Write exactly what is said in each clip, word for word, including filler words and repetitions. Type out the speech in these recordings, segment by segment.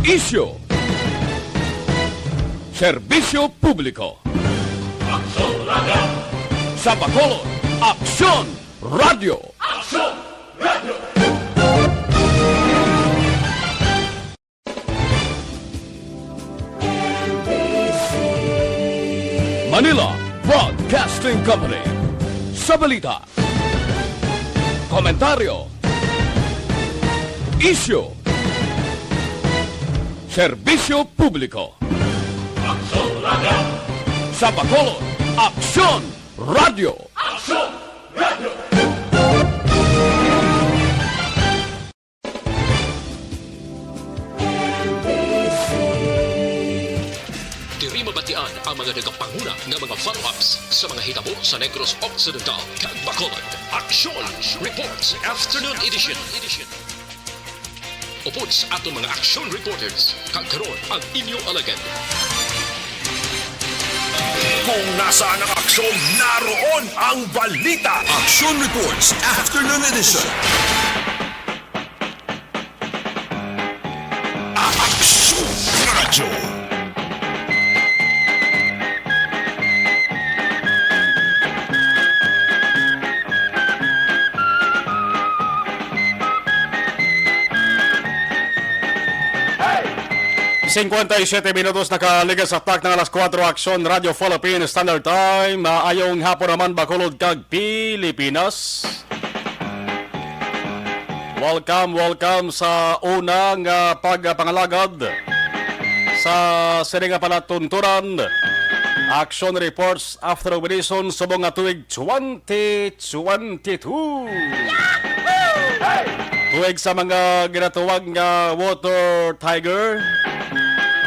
Isyu. Serbisyo publiko. Aksyon Radio. Sa Bacolod, Aksyon Radio. Aksyon Radio. Manila Broadcasting Company. Sa balita, komentaryo, isyu, serbisyo publiko. Aksyon Radio. Sa Bacolod, Aksyon Radio. Aksyon Radio. Diri mabatian ang mga nagapanguna nga mga follow-ups sa mga hitabo sa Negros Occidental kag Bacolod. Aksyon Reports Afternoon Edition. Upod sa aton mga action reporters, kag karon ang inyo alagad. Kung nasaan ang aksyon, naroon ang balita. Action Reports Afternoon Edition. Aksyon Radyo. Cincuenta y siete minutos nakaligas sa tak ng alas kuwatro, Aksyon Radyo Philippine Standard Time. Maayong hapon naman, Bacolod kag Pilipinas. Welcome, welcome sa unang, ah, pagpangalagad sa sini nga palatuntunan, Action Reports After Edition subong nga tuig twenty twenty-two. Tuig sa mga ginatawag nga Water Tiger.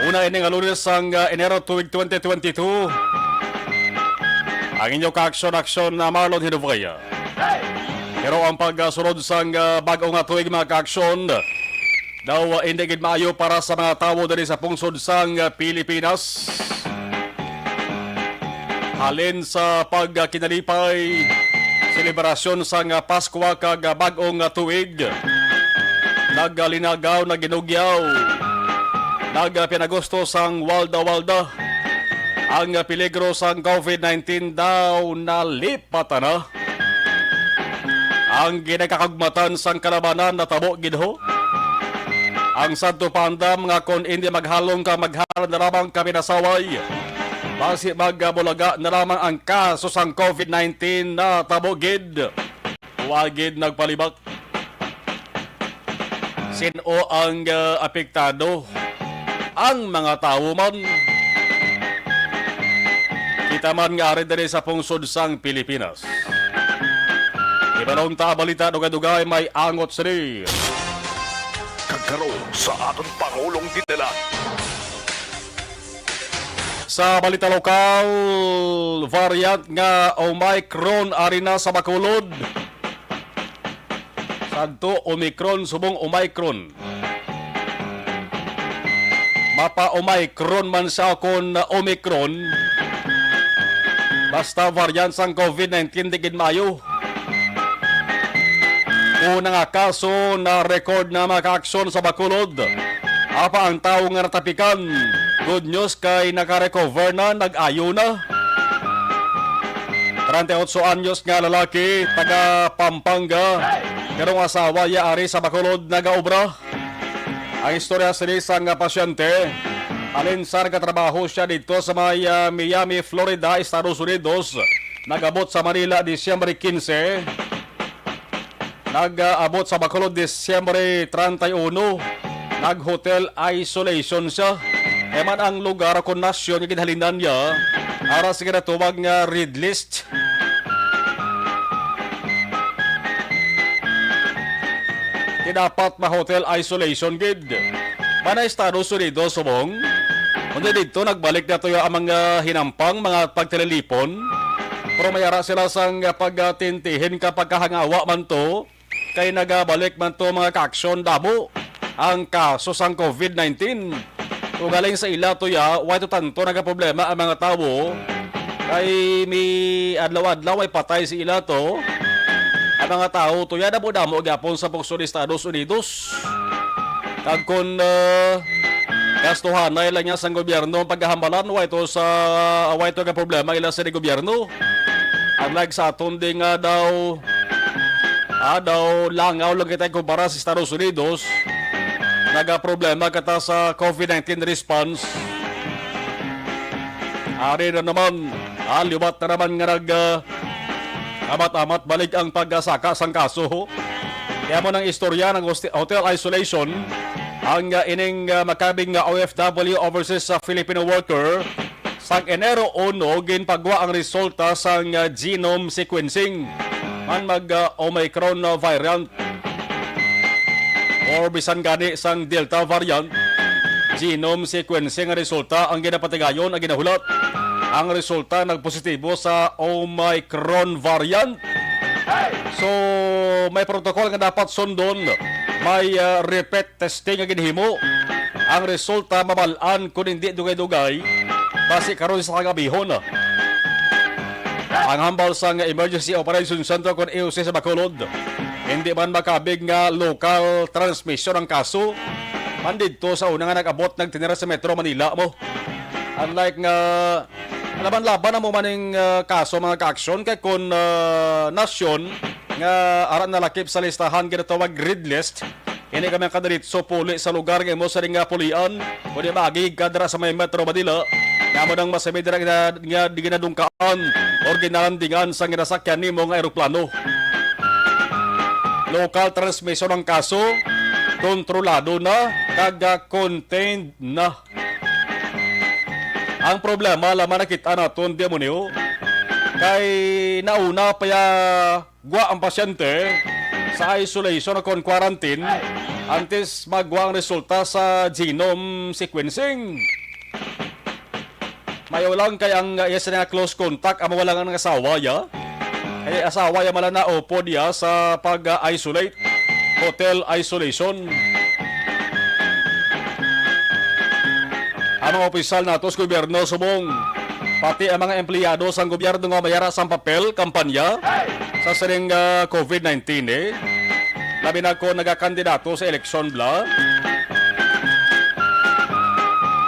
Una ini nga Lunes sang, ah, Enero tuig twenty twenty-two. Ang inyo ka-aksyon-aksyon na Marlon Hinovaya. Pero ang pagsunod sang, ah, bag-o nga tuig, mga kaaksyon, daw, ah, hindi gid maayo para sa mga tawo diri sa pungsod sang, ah, Pilipinas. Halin sa pagkinalipay, selebrasyon sang, ah, Paskwa kag, ah, bag-o nga tuig, nagalinagaw, naginugyaw, nagpinagusto sang walda-walda. Ang, ah, peligro sang COVID nineteen daw nalip patana. Ang ginakakagmatan sang kalabanan natabo gid ho. Ang sadto pa andam nga kon indi maghalong ka, maghalong na lamang ka pinasaway. Basi magabulaga na lamang ang kaso sang COVID nineteen natabo gid. Wa gid nagpalibak. Sin-o ang, ah, apektado? Ang mga tawo man. Kita man nga ari diri sa pungsod sang Pilipinas. Ibalong ta balita, dugay-dugay may angot sini. Kag karon sa aton Pangulong Dinala. Sa balita lokal, variant nga Omicron ari na sa Bacolod. Sadto, Omicron, subong Omicron. Mapa-Omicron man siya kon Omicron. Basta variant sang COVID nineteen, di gid maayo. Una nga kaso na record na, mga kaaksyon, sa Bacolod. Apa ang tawo nga natapikan? Good news kay naka-recover na, nag-ayo na. Treinta y ocho anyos nga lalaki, taga Pampanga. Karong asawa iya ari sa Bacolod nagaobra. Ang istorya sini sang pasyente, halin sa nagatrabaho siya didto sa may, ah, Miami, Florida, Estados Unidos. Nag-abot sa Manila Disyembre quince. Nag-abot sa Bacolod Disyembre treinta y uno. Nag-hotel isolation siya. Kay man ang lugar kon nasyon nga ginhalinan niya, ara sa ginatawag nga red list. Di dapat ma-hotel isolation gid. Mana Estados Unidos, subong. Kundi didto nagbalik na tuyo ang mga hinampang, mga pagtililipon. Pero may ara sila sang pagtintihin ka pagkahangawa man to. Kay nagabalik man to, mga kaaksyon, damo ang kaso sang COVID nineteen. Ugaling sa ila to ya, way to tanto nagaproblema ang mga tawo. Kay may adlaw-adlaw ay patay sa ila to. Ang mga tawo to ya, damo-damo gyapon sa pungsod Estados Unidos. Kag kun, ah, Gastuhanay lang niya sang gobyerno ang pagkahambalan, wa ito sa, wa ito ka problema ila sa gobyerno. Unlike sa aton di nga daw, ah, daw langaw lang kita kumpara sa Estados Unidos, nagaproblema kita sa COVID nineteen response. Ari na naman, ah, liwat na naman nga nag, ah, amat-amat balik ang pagsaka sang kaso. Kaya mo nang istorya ng hosti-, hotel isolation ang, ah, ining, ah, makabig nga O F W overseas sa Filipino worker. Sang Enero uno, ginpagwa ang resulta sang, ah, genome sequencing man mag, ah, Omicron, ah, variant or bisan gani sang Delta variant. Genome sequencing ang resulta ang ginapatigayon ang ginahulat. Ang resulta nagpositibo sa Omicron variant. So, may protocol nga dapat sundon. May, ah, repeat testing nga ginhimo. Ang resulta mabal-an kon hindi dugay-dugay basi karon sa kagabihon. Ang hambal sang Emergency Operation Center kon E O C sa Bacolod, hindi man makabig nga local transmission ang kaso. Man didto sa una nga nag-abot, nagtinira sa Metro Manila mo. Unlike nga, laban-laban na mo maning, ah, kaso, mga ka-aksyon, kay kon, ah, nasyon nga ara nalakip sa listahan ginatawag red list, hindi kami makadiritso puli sa lugar nga imo sa nga pulian, kundi maagi ka dira sa may Metro Manila, nga mo nang masabi dira nga, nga di ginadungkaan or ginalandingan sa ginasakyan nimo nga eroplano. Local transmission ang kaso, kontrolado na, kag, ah, contained na. Ang problema, laman nakita naton, demonyo, kay nauna pa ya gwa ang pasyente sa isolation o kon quarantine antes magwa ang resulta sa genome sequencing. Mayo lang kay ang, uh, iya sila nga close contact, amo lang ang asawa ya. Kay asawa ya mala na upod ya sa pag-isolate, hotel isolation. Ang mga opisyal nato sa gobyerno subong, pati ang mga empleyado sang gobyerno nga mayara sang papel kampanya sa sining, ah, COVID nineteen, eh. Labi na kon nagakandidato sa eleksyon bala.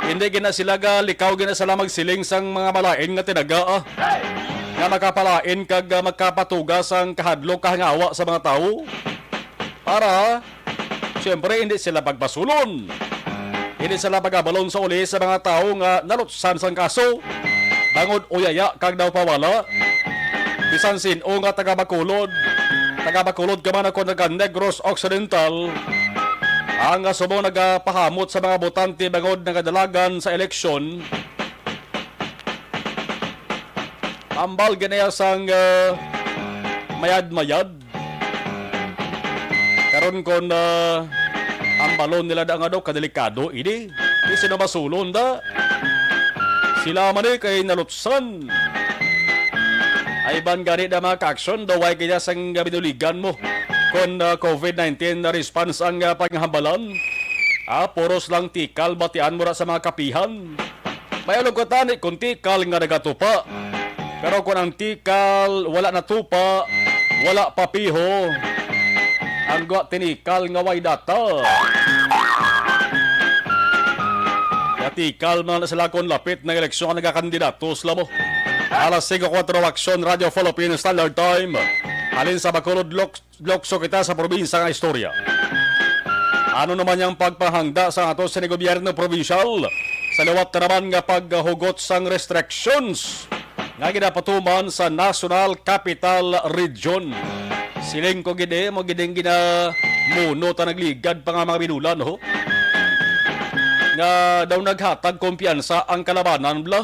Hindi gina sila ga likaw gina sila magsiling sang mga malain nga tinaga, ah, nga makapalain kag, ah, makapatuga sang kahadlok kahangawa sa mga tawo. Para, siyempre, hindi sila pagbasulon. Hindi sila pagabalon sa uli sa mga tawo nga nalutsan sang kaso, bangod uyaya kag daw pawala. Bisan sin-o nga taga Bacolod, taga Bacolod ka man ako, taga Negros Occidental, ang subong nagapahamot sa mga botante bangod nagadalagan sa eleksyon. Ambal ginaya sang, ah, mayad-mayad. Karon kon, ah, ang balon nila da nga daw kadelikado ini, di sila masulon da. Sila man eh kay nalutsan. Ay ban gani da mga ka-aksyon, daw way kaya sang binuligan mo. Kon, ah, COVID nineteen na response ang, ah, panghambalan, ah, puros lang tikal batian mo ra sa mga kapihan. May ulog ko tani kung tikal nga nagatupa. Pero kung ang tikal wala natupa, wala papiho. Ang gwa tinikal nga way data. Ya tikal man na sila kung lapit ng eleksyon ang nagakandidato sila mo. Alas singko kuwatro, Aksyon Radio Philippine Standard Time. Halin sa Bacolod, Lok-, Lokso kita sa probinsya nga istorya. Ano naman yang pagpahangda sa ato sa gobyerno probinsyal sa liwat na naman nga paghugot sang restrictions nga ginapatuman sa National Capital Region? Siling ko gid eh, mo gid ang ginamuno ta nagligad pa nga mga binulan, ho? Nga daw naghatag kumpiyansa ang kalabanan, bla.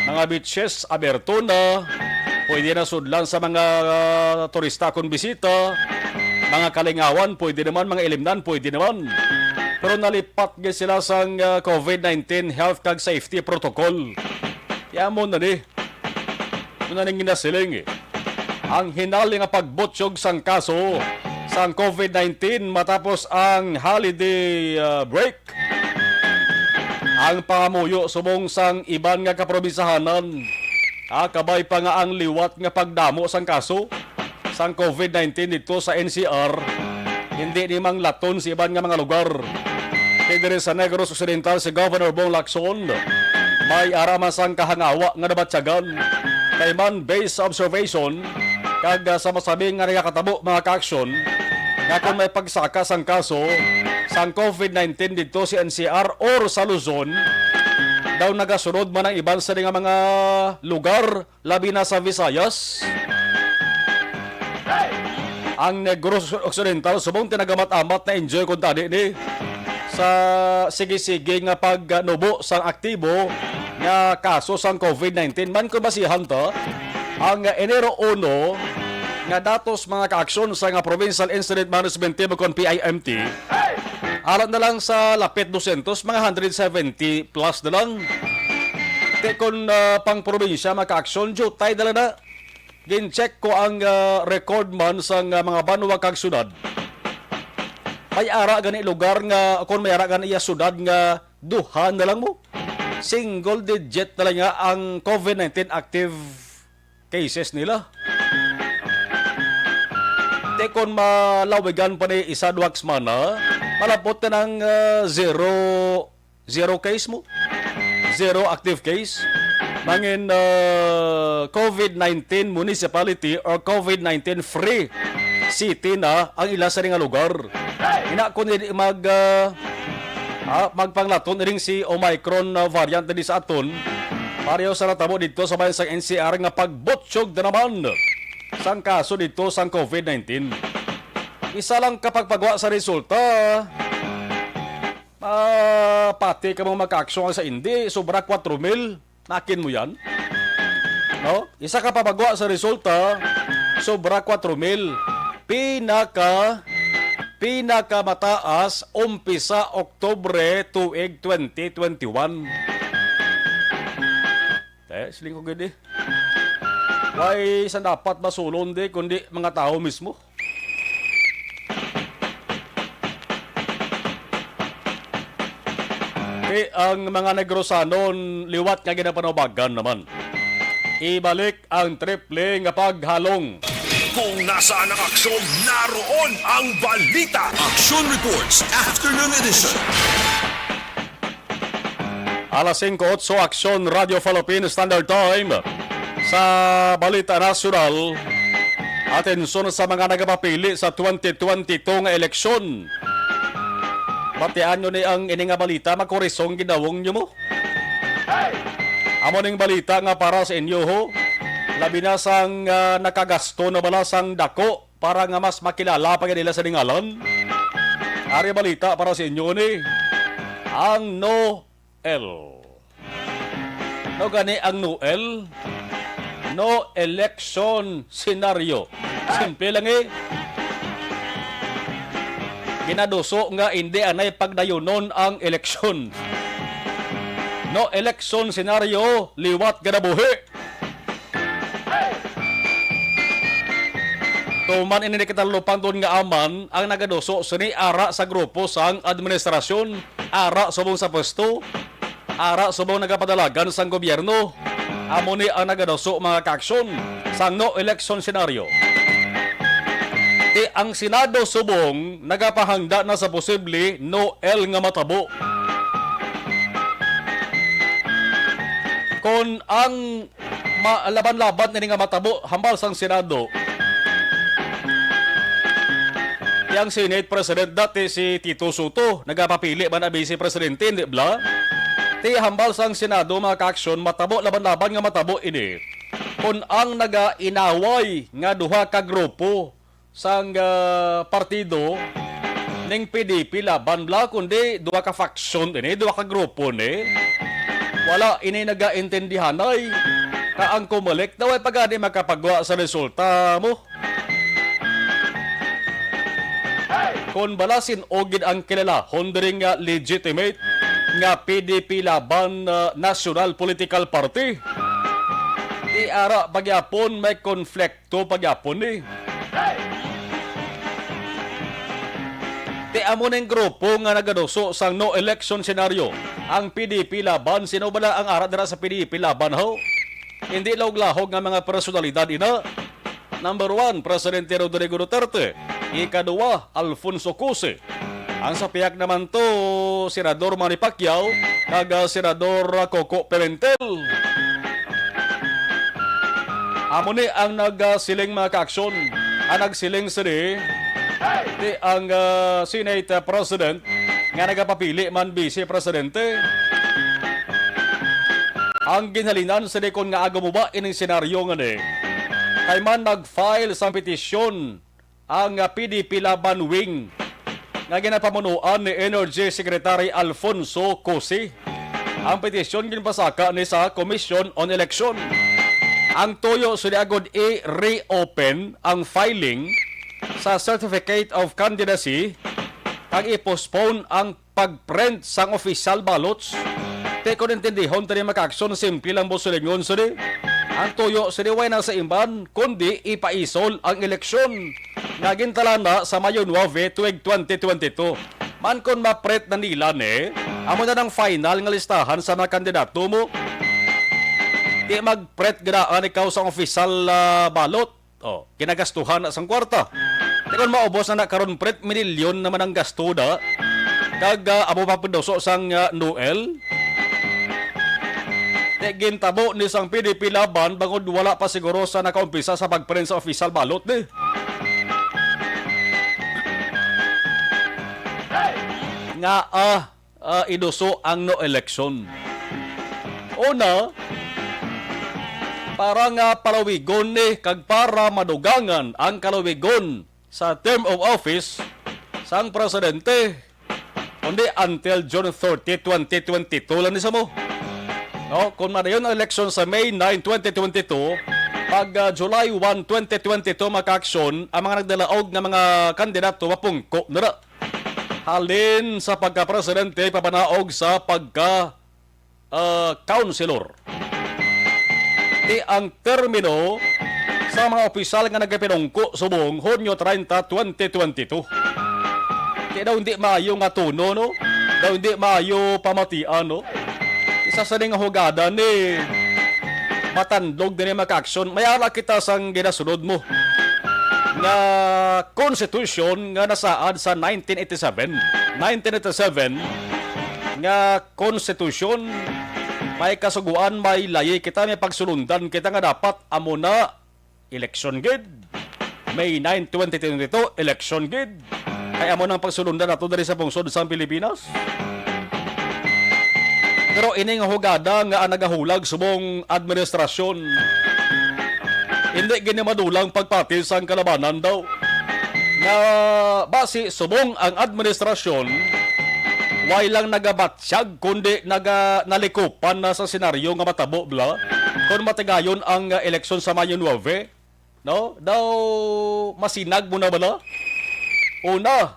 Mga beaches, aberto na. Pwede na sudlan sa mga, ah, turista kung bisita. Mga kalingawan, pwede naman. Mga ilimnan, pwede naman. Pero nalipat gid sila sang, ah, COVID nineteen health kag safety protocol. Kaya mo na ni. Mo na ning ginasiling, eh. Ang hinali nga pagbutyog sang kaso sang COVID nineteen matapos ang holiday, ah, break. Ang pangamuyo subong sang iban nga kaprobinsiyahanan, ah, kabay pa nga ang liwat nga pagdamo sang kaso sang COVID nineteen dito sa N C R, hindi ni manglaton sa iban nga mga lugar. Kay diri sa Negros Occidental si Governor Bong Lacson, may ara man sang kahangawa nga nabatyagan. Kay man, based sa observation, kag, ah, sa masabing nga nagakatabo, mga kaaksyon, nga kung may pagsaka sang kaso sang covid nineteen didto sa N C R or sa Luzon, daw nagasunod man ang iban sa nga mga lugar, labi na sa Visayas. Ang Negros Occidental subong tinagamat-amat na enjoy kuntani ni sa sige-sige nga pagnubo sang aktibo nga kaso sang covid nineteen. Man kung basihan ta ang Enero uno nga datos, mga kaaksyon, sa nga Provincial Incident Management Team o kon P I M T, alang na lang sa lapit dosyentos, mga hundred seventy plus na lang. Ti kon, ah, pang probinsya, mga kaaksyon, jutay na lang na. Gin-check ko ang, ah, record man sang, ah, mga banwa kag syudad. May ara gani lugar nga, kon may ara gani iya syudad nga duha na lang mo. Single digit na lang nga ang covid nineteen active cases nila. Ti kon malawigan pa ni isa duha ka semana, malapot na ng, ah, zero, zero case mo. Zero active case. Mangin, ah, covid nineteen municipality or covid nineteen free city na ang ila sa nga lugar. Ina, kung hindi mag, ah, ah, magpanglaton ining si Omicron, ah, variant diri sa aton, pareho sa natabo dito sa bayan sang N C R nga pagbutyog na naman sang kaso dito sang covid nineteen. Isa lang kapagpagwa sa resulta, ah, pati ka mga makaaksyon sa hindi, sobra kwatro mil. Nakin mo yan? No? Isa ka pabagwa sa resulta, sobra kwatro mil. Pinaka, pinakamataas, umpisa Oktubre, tuig twenty twenty-one. Eh, siling ko gid eh. Why sa dapat masulon di, kundi mga tao mismo? Ti ang mga Negrosanon liwat nga ginapanubagan naman. Ibalik ang triple nga paghalong. Kung nasaan ang aksyon, naroon ang balita. Action Reports Afternoon Edition. Alas singko otso, Aksyon, Radyo Philippine Standard Time. Sa balita nasyonal, atensyon sa mga nagapapili sa twenty twenty-two nga eleksyon. Batian nyo ni ang ini nga balita, makurisong gidawong nyo mo. Amo ning balita nga para sa inyo, ho. Labi na sang, ah, nakagasto na bala sang dako para nga mas makilala pa gid nila sa ngalan. Ari balita para sa inyo ni ang Noel. No gani ang Noel? No election scenario. Simple lang eh. Ginaduso nga hindi anay pagdayunon ang eleksyon. No election scenario, liwat ganabuhi. Tuman ini ni Cataldo Panton nga aman ang nagaduso sini ara sa grupo sang administrasyon, ara subong sa pwesto, ara subong nagapadalagan sang gobyerno. Amo ni ang nagaduso, mga kaaksyon, sang no election scenario. Ti ang Senado subong nagapahangda na sa posible Noel nga matabo. Kon ang ma-, laban-laban ini nga matabo hambal sang Senado. Yang Senate President dati si Tito Soto, nagapapili man ang Vice Presidente, di bala? Ti hambal sang Senado, mga kaaksyon, matabo laban-laban nga matabo ini. Kon ang nagainaway nga duha ka grupo sang, ah, partido ning P D P laban bala, kundi duha ka faction ini, duha ka grupo ni. Wala ini nagaintindihanay. Ka ang Comelec daw ay pagani makapagwa sa resulta mo. Kon bala sin-o gid ang kilalahon diri nga legitimate nga P D P Laban, ah, National Political Party, ti ara pagyapon may konflikto pagyapon ni. Ti amo ning grupo nga nagaduso sang no election scenario, ang P D P Laban. Sino bala ang ara dira sa P D P Laban, ho? Hindi lahog-lahog nga mga personalidad ina. Number one, Presidente Rodrigo Duterte. Ikaduha, Alfonso Cusi. Ang sa pihak naman to, Senador Manny Pacquiao kag, ah, Senador, ah, Coco Pimentel. Amo ni ang nagsiling, mga kaaksyon. Ang nagsiling sini, di ang, ah, Senate President nga nagapapili man Vice Presidente. Ang ginhalinan sini kon ngaa gumawa ining senaryo nga ni, kay man nag-file sang petisyon ang, ah, P D P Laban Wing nga ginapamunuan ni Energy Secretary Alfonso Cusi. Ang petisyon ginpasaka ni sa Commission on Election. Ang tuyo sini agod i-reopen ang filing sa Certificate of Candidacy kag i-postpone ang pag-print sang official ballots. Ti kon intindihon tani, mga kaaksyon, simple lang mo silingon sini. Ang tuyo sini way na sa iban, kundi ipaisol ang eleksyon nga gintalana sa Mayo nuebe tuig twenty twenty-two. Man kon ma-print na nila ni, amo na nang final nga listahan sa mga kandidato mo. Di mag-print gid ikaw sang official, ah, ballot. Oh, ginagastuhan na sang kwarta. Di kon maubos na na karon, print, minilyon naman ang gasto na. Kag, ah, amo pa puduso sang, ah, Noel. Di gintabo ni sang P D P Laban bangod wala pa siguro sa nakaumpisa sa pag-print sa official ballot ni. Nga, ah, ah, iduso ang no election. Una, para nga palawigon ni kag para madugangan ang kalawigon sa term of office sang presidente, kundi until June thirty, twenty twenty-two lang ni sa mo. No, kung madayon ang eleksyon sa May nine, twenty twenty-two, pag, ah, July one, twenty twenty-two, makaaksyon ang mga nagdalaog nga mga kandidato, mapungko na ra halin sa pagka-presidente papanaog sa pagka, ah, councilor. Ti ang termino sa mga opisyal nga nagapinungko subong Hunyo treinta, twenty twenty-two. Ti daw hindi maayo nga tono, no? Daw hindi maayo pamatian, no? Isa sa ning hugada ni matandog din yung makaaksyon. May ala kita sang ginasunod mo nga constitution nga nasaad sa nineteen eighty-seven. Nineteen eighty-seven nga constitution, may kasuguan, may layi kita, may pagsulundan kita nga dapat amo na election gid. May nine, twenty twenty-two, election gid. Kay amo nang pagsulundan nato diri sa pungsod sang Pilipinas. Pero ini nga hugada nga ang nagahulag subong administrasyon, hindi gini madulang pagpati sang kalabanan daw. Nga basi subong ang administrasyon, way lang nagabatyag, kundi naga-, nalikupan na sa senaryo nga matabo bala kon matigayon ang, ah, eleksyon sa Mayo nuebe. No? Daw masinag mo na bala? Una,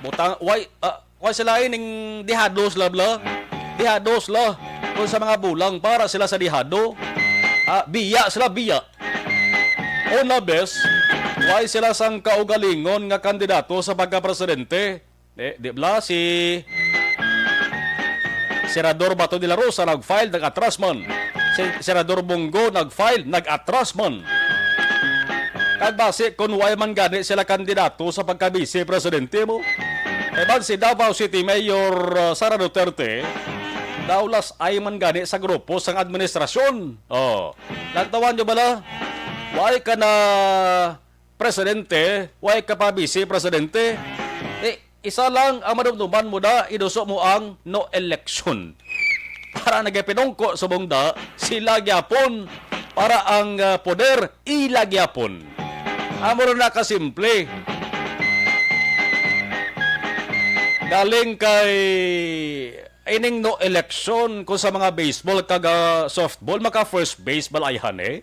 butang, why, ah, why sila ining dihado sila bala? Dihado sila. Kung sa mga bulang, para sila sa dihado. Ah, biya sila, biya. Una, bes, why sila sang kaugalingon nga kandidato sa pagka-presidente? Eh, di bala si Senador Bato de la Rosa nag-file, nag-atras man. Si Senador Bong Go nag-file, nag-atras man. Kag basi kun why man gani sila kandidato sa pagka-vice presidente mo? Eban si Davao City Mayor, uh, Sara Duterte, daw las ay man gani sa grupo sang administrasyon. Oh, lantawan nyo bala? Why ka na presidente, why ka pa vice presidente? Eh, isa lang ang madumduman mo da, iduso mo ang no election. Para nagapinungko subong da, sila gyapon. Para ang, ah, poder, ila gyapon. Amo ra na kasimple. Galing kay ining no election ko sa mga baseball kag, ah, softball, maka first base bala ayhan eh.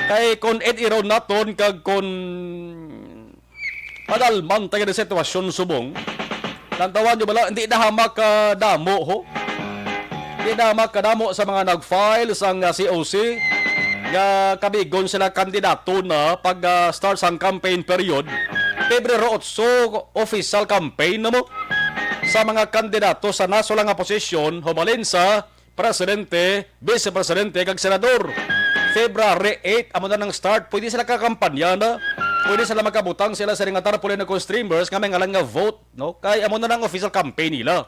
Kay kun ed-iron naton kag kun padalman tayo sa sitwasyon subong, lantawan nyo bala, hindi na hamak ka damo, ho? Hindi na hamak ka damo sa mga nag-file sang, ah, C O C nga kabigon sila kandidato na pag, ah, start sang campaign period. Pebrero otso, official campaign na mo sa mga kandidato sa naso lang nga posisyon, hubalin sa presidente, vice presidente, kag senador. February eight, amo na nang start. Pwede sila kakampanya na. pwede sila makabutang sila sa ring nga tarpaulin o streamers nga may ngalan nga vote, no? Kay amo na lang official campaign nila.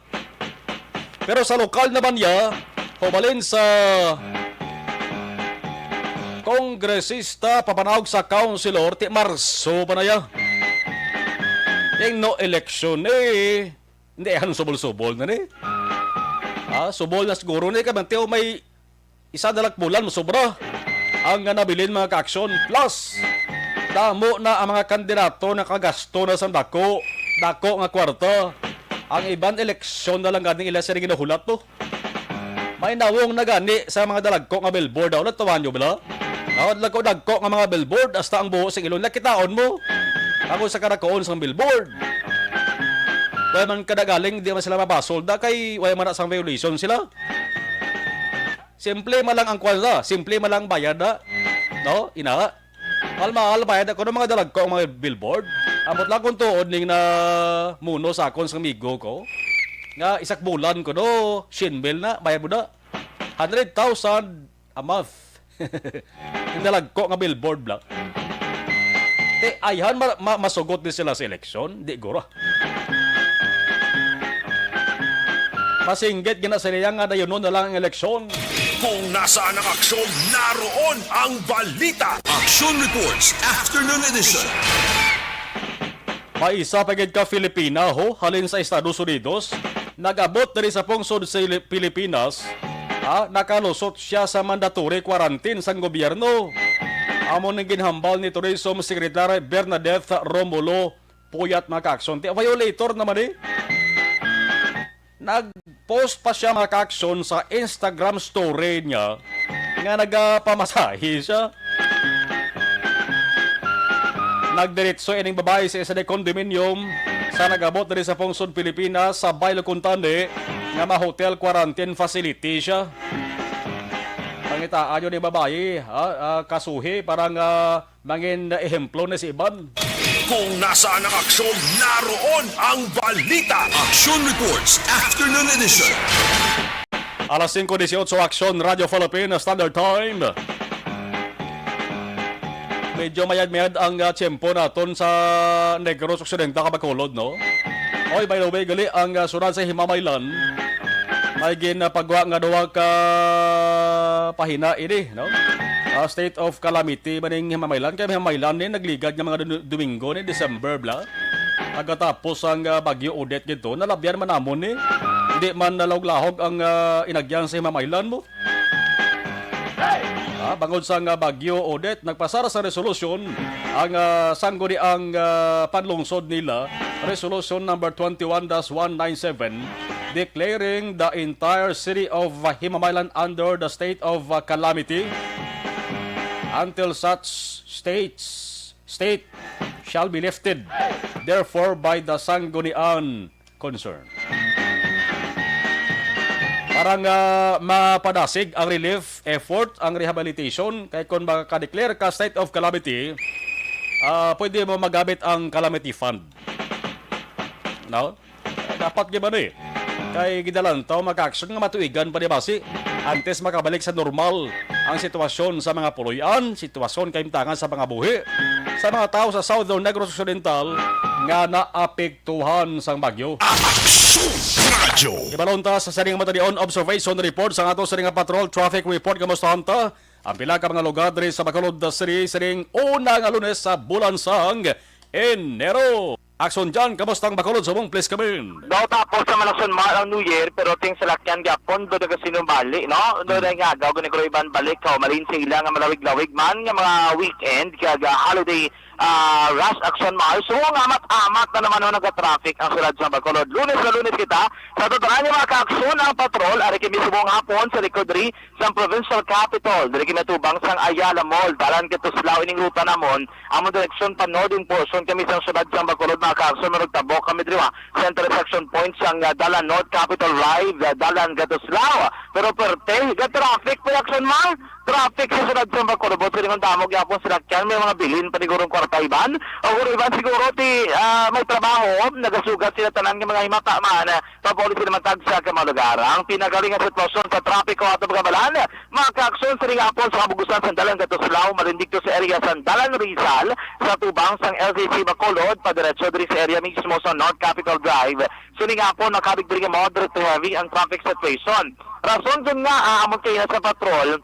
Pero sa lokal naman niya, hubalin sa kongresista, papanaog sa councilor, ti Marso pa na ya. Yung no election, eh, hindi, ano, subol-subol na ni? Ah, subol na siguro ni, kay mantiyo may isa na lang bulan, masobra ang nga nabilin, mga ka-aksyon. Plus, damo na ang mga kandidato nakagasto na sang dako, dako nga kwarta. Ang iban, eleksyon na lang ganing ila sila ginahulat, no? May nawong na gani sa mga dalagko nga billboard, ah. Ulat, tawa nyo bala? Ah, dalagko-dagko nga mga billboard, hasta ang buho sing ilong nila, kitaon mo. Ako sa karakoon sang billboard. Wala man kadagaling, di man sila mabasol da, kay wala man na sang violation sila. Simple man lang ang kwan, simple man lang bayad na. No? Ina. Mahal-mahal bayad ako ng mga dalagko ang mga billboard. Ambot lang kung tuod ning na muno sa akon sang amigo ko. Nga isak bulan ko, no, shin mil na, bayad mo na. Hundred thousand a month. Yung dalagko nga billboard lang. Te, ayhan, ma- ma- masugot din sila sa eleksyon. Di gura. Masinggit gina sila nga dayunon na lang ang eleksyon. Kung nasaan ang aksyon, naroon ang balita. Action Reports, Afternoon Edition. May isa pa gid ka Filipina, ho, halin sa Estados Unidos, nag-abot diri sa pungsod sa Ili- Pilipinas. Ha, nakalusot siya sa mandatory quarantine sang gobyerno. Amo ning ginhambal ni Tourism Secretary Bernadette Romulo Puyat, mga ka-aksyon. Ti violator naman, eh. Nag-post pa siya, mga ka-aksyon, sa Instagram story niya nga nagapamasahe siya. Nagdiretso ining babayi sa isa ka condominium sa nag-abot diri sa pungsod Pilipinas sa Bailocontaine nga ma-hotel quarantine facility siya. Pangitaan yun ni babayi, ha? Ah, kasuhi, parang, ah, mangin ehemplo ni si Iban. Kung nasaan ang aksyon, naroon ang balita. Action Reports, Afternoon Edition. Alas singko dieciocho, Aksyon, Radyo Philippine Standard Time. Medyo mayad-mayad ang, ah, tiyempo naton sa Negros Occidental kag Bacolod, no? Oy, by the way, gali ang, ah, sunod sa Himamaylan. May ginapagwa nga duha ka pahina ini, no? Ah, state of calamity maning Himamaylan. Kay Himamaylan ni nagligad nga mga Dum- Domingo ni December, bla. Pagkatapos ang, ah, Bagyo Odette gito, nalabyan man namon ni. Hindi man nalahog-lahog ang, ah, inagyan sa Himamaylan mo. Ah, bangod sa nga Bagyo Odette, nagpasar sa resolusyon ang, ah, sangguniang, ah, panlungsod nila, Resolution number twenty-one dash one nine seven, declaring the entire city of Himamaylan under the state of, ah, calamity until such states state shall be lifted, therefore, by the Sangguniang concern. Para nga mapadasig ang relief effort, ang rehabilitation, kay kung maka-declare ka state of calamity, ah, pwede mo magamit ang calamity fund. No? Dapat gyud man, eh. Kay gidalantaw, mga ka-aksyon, nga matuigan pa ni basi antes makabalik sa normal ang sitwasyon sa mga puloy-an, sitwasyon kahimtangan sa mga buhi sa mga tawo sa Southern Negros Occidental nga naapektuhan sang bagyo. Aksyon Radyo. Ibalon ta sa sining matalion observation report sa ato sining nga patrol traffic report. Kamusta ta? Ang pila ka mga lugar diri sa Bacolod City sining una nga Lunes sa bulan sang Enero. Aksyon dyan, kamusta ang Bacolod subong? Please come in. Daw tapos sa Malason Mar ang New Year, pero ting salakyan gyapon do nagasinumbali, no? Do Mm. na nga daw gani ko iban balik ka malin sa ila nga malawig-lawig man nga mga weekend kag, ah, holiday, ah, rush, Aksyon Mar. So nga amat-amat na naman ho nagatraffic ang siyudad sa Bacolod. Lunes na Lunes kita. Sa tuturan niyo, mga ka-aksyon, ang patrol ari kami subong hapon sa likod ri sang Provincial Capitol, diri kami atubang sang Ayala Mall, dalan ka Tuslao ining ruta namon. Among direksyon pa northern portion kami sang siyudad sang Bacolod, mga ka-aksyon, nga nagtabok kami diri, ah, sa intersection point sang, ah, dalan North Capitol Drive, ah, dalan ka Tuslao. Pero perte, ga traffic pa, Aksyon Mar. Traffic sa siyudad sang Bacolod, buot silingon damo gyapon sila kyan, may mga bilin panigurong Tayban. O kung iban siguro ti, ah, may trabaho, nagasugat sila tanan nga mga himata man, ah, pauli sila matag sa ka mga lugar. Ang pinagaling nga sitwasyon sa trapiko ato pagabalan, mga kaaksyon, sining hapon sa kabugusan sa Dalan Gatuslao, malin didto sa area sa Dalan Rizal, sa tubang sang L C C Bacolod, padiretso diri sa area mismo sa North Capitol Drive. Sining hapon, nakabig diri nga moderate to heavy ang traffic situation. Rason gyud nga, ah, amon kaina sa patrol,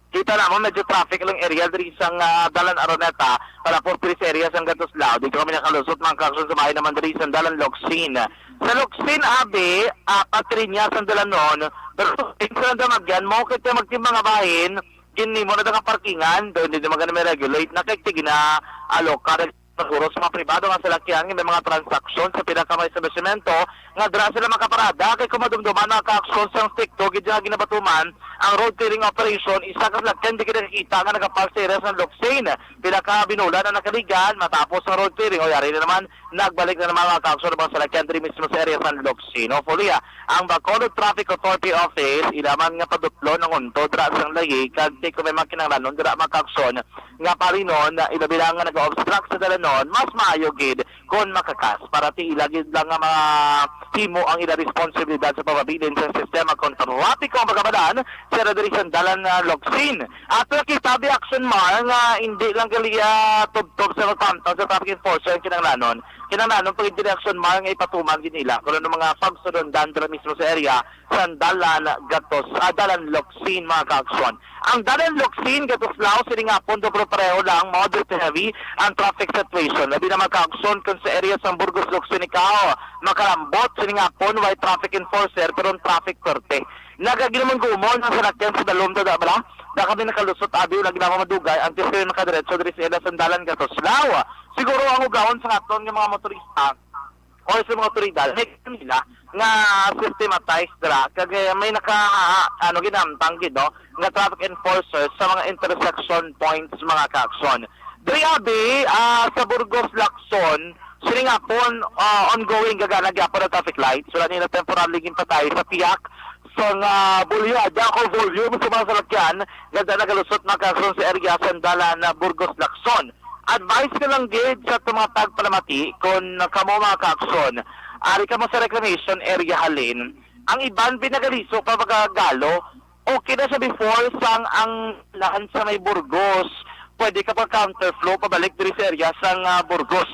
kita namon medyo traffic lang area diri sang, ah, Dalan Araneta, palapos diri sa area sang Gatuslao. Dito kami nakalusot, mga kaaksyon, sa bahin naman diri sang Dalan Locsin. Sa Locsin, abi, apat linya sang dalanon, pero sa damagyan mo, kaya magting mga bahin, gin nimo na nga parkingan, doon din naman may regulate, na kay tig na aloka, siguro sa mga pribado nga salakyan, nga may mga transaksyon sa pila ka mga establishmento nga dira sila makaparada, kay kung madumduman, mga kaaksyon, sang strikto gid nga ginabatuman ang road clearing operation, isa ka salakyan di kita nakakita nga nagapark sa area sang Locsin. Pila ka binulan ang nakaligan matapos ang road clearing, o yari na naman, nagbalik na naman, mga kaaksyon, ang mga salakyan diri mismo sa area sang Locsin. Hopefully, ah, ang Bacolod Traffic Authority Office, ila man nga padutlon ang untod dira sang layi, kag ti kung may mga kinahanglanon dira, mga kaaksyon, nga palinon, ilabi lang nga nag-obstruct sa dalanon, mas maayo gid kon makakas, para ti ila gid lang nga mahimo ang ila responsibilidad sa pagpabilin sa sistema kon trapiko ang pagkabalan sa diri sang Dalan nga Locsin. Ato nakita, bi, Action Mar, nga hindi lang gali, ah, tubtob sa pagpamtaw sa traffic enforcer ang kinahanglanon. Kinahanglanon pa gid, Action Mar, nga ipatuman gid nila kung ano mga pagsulundan dira mismo sa area sang Dalan Gatos, ah, Dalan Locsin, mga kaaksyon. Ang Dalan Locsin, Gatuslao, sining hapon, dobro pareho lang, moderate to heavy ang traffic situation. Labi na, mga kaaksyon, kung sa area sang Burgos Locsin ikaw makalambot, sining hapon, way traffic enforcer, pero ang traffic perte. Nagaginumon-gumon ang salakyan sa dalom, da bala? Da kami nakalusot, abi, wala gid ako madugay, ang tiyoy makadiretso diri sa area sang Dalan Gatuslao. Siguro ang ugahon sa aton nga mga motorista, or sa mga otoridad, may kanila nga systematized dira, kag, eh, may naka, ano, ginamtang gid, no, nga traffic enforcers sa mga intersection points, mga kaaksyon. Diri, abi, ah, sa Burgos Lacson, sining hapon, ah, ongoing gagana gyapon ang traffic lights. Wala nila temporarily ginpatay sa pihak sang, ah, bulya, dako volume sa mga salakyan nga nagalusot, mga kaaksyon, sa area sang Dalan na Burgos Lacson. Advice ko lang gid sa ato mga tagpalamati, kon kamo, mga kaaksyon, ari kamo sa reclamation area halin, ang iban pinagaliso pa pagkagalo. Okay na siya before, sang ang lahan sa may Burgos, pwede ka pa counterflow pabalik diri sa area sang, ah, Burgos.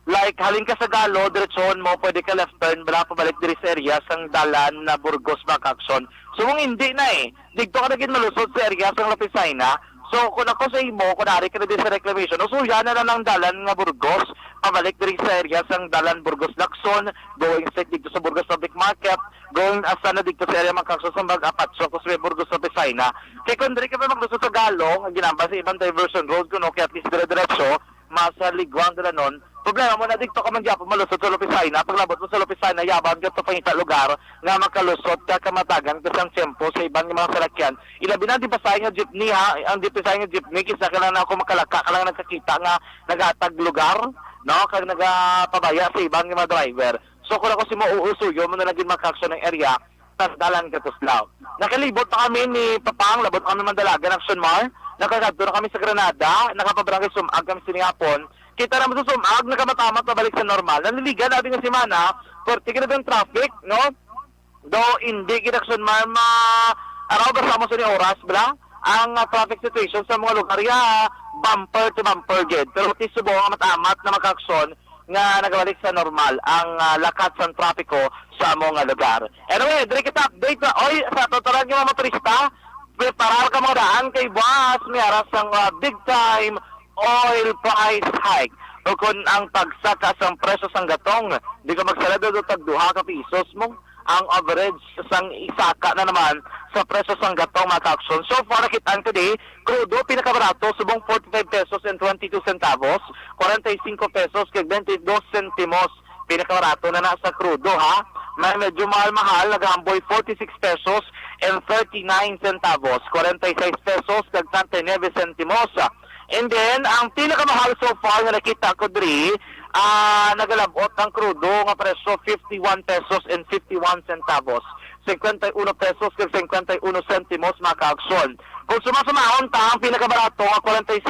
Like, halin ka sa Galo, diretsyon mo, pwede ka left turn bala pabalik diri sa area sang Dalan na Burgos, mga kaaksyon. So, kung hindi na, eh, didto ka na gid malusot sa area sang Lapicina. So, kung ako sa imo, kung ari ka na din sa reclamation, usuya na lang ang Dalan nga Burgos, pabalik diri sa area sang Dalan Burgos Lacson, going straight dito sa Burgos Public Market, going asa na dito sa area, mga kaaksyon, sa Mag-Apatso, kung sa may Burgos Lapicina. Kay kung diri ka pa maglusot sa Galo, ang ginambal sa ibang diversion road, kuno kay at least dire-diretso, mas, ah, ligwang dira nun. Problema mo na, dito ka man gyapon malusot sa Lapicina. Paglabot mo sa Lapicina, yabang ka to pangita lugar nga makalusot ka, kamatagan ka sang tiyempo sa iban nga mga salakyan. Ilabi na ang dipasayan nga jeepney, ha? Ang dipasayan nga jeepney, kisa ka lang na ako makalaka, ka lang nagkakita nga naghatag lugar, no? Kag nagapabaya sa iban nga mga driver. So, kung ako si mo, uusuyo mo na lang gid, mga kaaksyon, ang area sa Dalan Gatuslao. Nakalibot pa kami ni Papang, labot pa kami Mandalagan, Action Mar. Nakakadto na kami sa Granada, nakapabarangay Sumag kami sining hapon. Kita naman sa Sumag, nakamatamag pabalik sa normal. Nanliligan, abi nga semana, pwerte gid ang traffic, no? Do, hindi gid, Action Mar, ma-, araw basta mo sa ni oras, bla? Ang, ah, traffic situation sa mga lugar, ya, bumper to bumper gid. Pero ti subo nga matamat na, mga kaaksyon, nga nagabalik sa normal ang, ah, lakat sang trapiko sa amo nga lugar. Anyway, diri kita update na, oy, sa totoran nga mga motorista, preparar ka, mga daan, kay buwas may aras sang, ah, big time oil price hike. O kung ang pagsaka sang presyo sang gatong, di ka magsalado do tag duha ka pisos mo. Ang average sang isaka na naman sa presyo sang gatong, mga kaaksyon. So far, nakit-an ko di, krudo, pinakabarato, subong forty-five pesos and twenty-two centavos, forty-five pesos kag twenty-two sentimos. Pinakabarato na na sa krudo, ha? May medyo mahal-mahal, nagahamboy forty-six pesos and thirty-nine centavos, forty-six pesos kag thirty-nine sentimos. And then, ang pinakamahal so far nga nakita ko diri, ah, nagalabot ang krudo nga presyo, fifty-one pesos and fifty-one centavos, cincuenta y uno pesos kag cincuenta y uno sentimos, mga kaaksyon. Kung sumasamahon ta, ang pinakabarato nga forty-five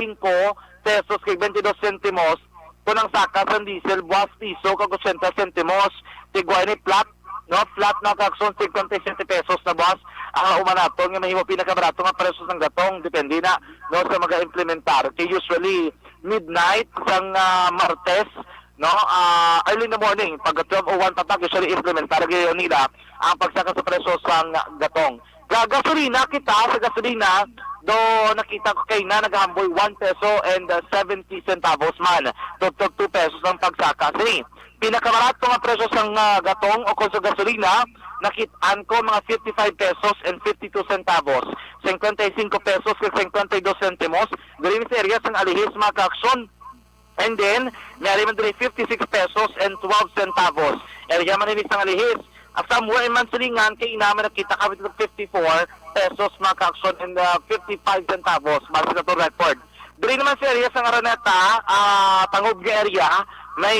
pesos kag twenty-two sentimos. Kung ang saka sang diesel, buas piso kag ochenta sentimos. Tigwa ini flat, no? Flat, mga kaakson, cincuenta y siete pesos na buas ang uma naton nga mahimo pinakabarato nga presyo sang gatong, depende na, no, sa mag-implementar. Kay usually, midnight sang, ah, Martes, no, ah, early in the morning, pag twelve oh one patak, usually implementar gyud nila ang pagsaka sa presyo sang gatong. Ga-, gasolina kita, sa gasolina, do nakita ko kay na nagahamboy one peso and, uh, seventy centavos man. Tubtob two pesos ang pagsaka. Sini, pinakamarato nga presyo sang, uh, gatong o kung sa gasolina, nakit-an ko mga fifty-five pesos and fifty-two centavos. Cincuenta y cinco pesos kag cincuenta y dos sentimos. Diri sa area sang Alihis, mga kaaksyon. And then, may ari man diri fifty-six pesos and twelve centavos. Area man ini sang Alihis. Ah, somewhere in Mansilingan, kay ina man nakita ka fifty-four pesos, mga kaaksyon, and, ah, fifty-five centavos, base sa to record. Diri naman sa area sang Araneta, ah, Tangob nga area, may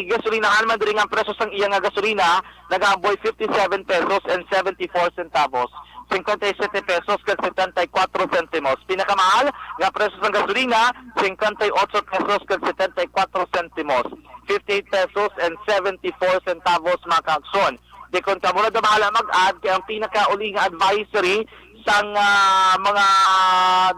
gasolinahan man diri nga ang presyo sang iya nga gasolina, nagaamboy fifty-seven pesos and seventy-four centavos. Cincuenta y siete pesos kag setenta y cuatro sentimos. Pinakamahal nga presyo sang gasolina, cincuenta y ocho pesos kag setenta y cuatro sentimos. Fifty-eight pesos and seventy-four centavos, mga kaagson. Di kon kamo na bahala mag-add, kay ang pinakauli nga advisory sang, ah, mga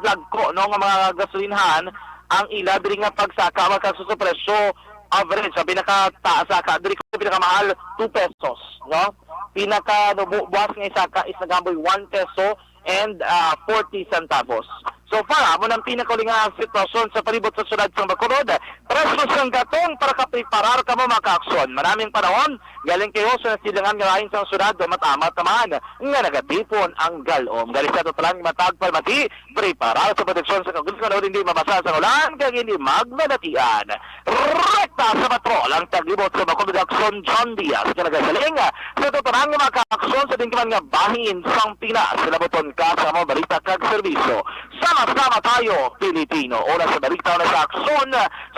dagko, no, nga mga gasolinhan, ang ila diri nga pagsaka, mga kaagson, sa presyo, average, ang pinakataas saka diri, ko pinakamahal, two pesos, no? Pinaka, no, bu-, buwas nga isaka is nagamboy one peso and, ah, forty centavos. So far, amo nang pinakauli nga sitwasyon sa palibot sa siyudad sang Bacolod. Presyo sang gatong para kapreparar kamo, mga kaakson. Maraming panahon, galing kayo sa nasilangan nga lain sang siyudad, o matamat naman nga nagatipon ang galom. Gali sa totolan nga matag palmati, preparar sa proteksyon sa kagulangan o hindi mabasa sa ulan, kag hindi magmadatian. Rekta sa patrol ang taglibot sa Bacolod Aksyon, John Diaz, nga nagasiling sa tanan nga mga kaaksyon sa dingkiman nga bahin sang Pinas. Labuton ka sa mga balita kag serbisyo. Sama-sama tayo, Pilipino. Oras sa balita, oras sa aksyon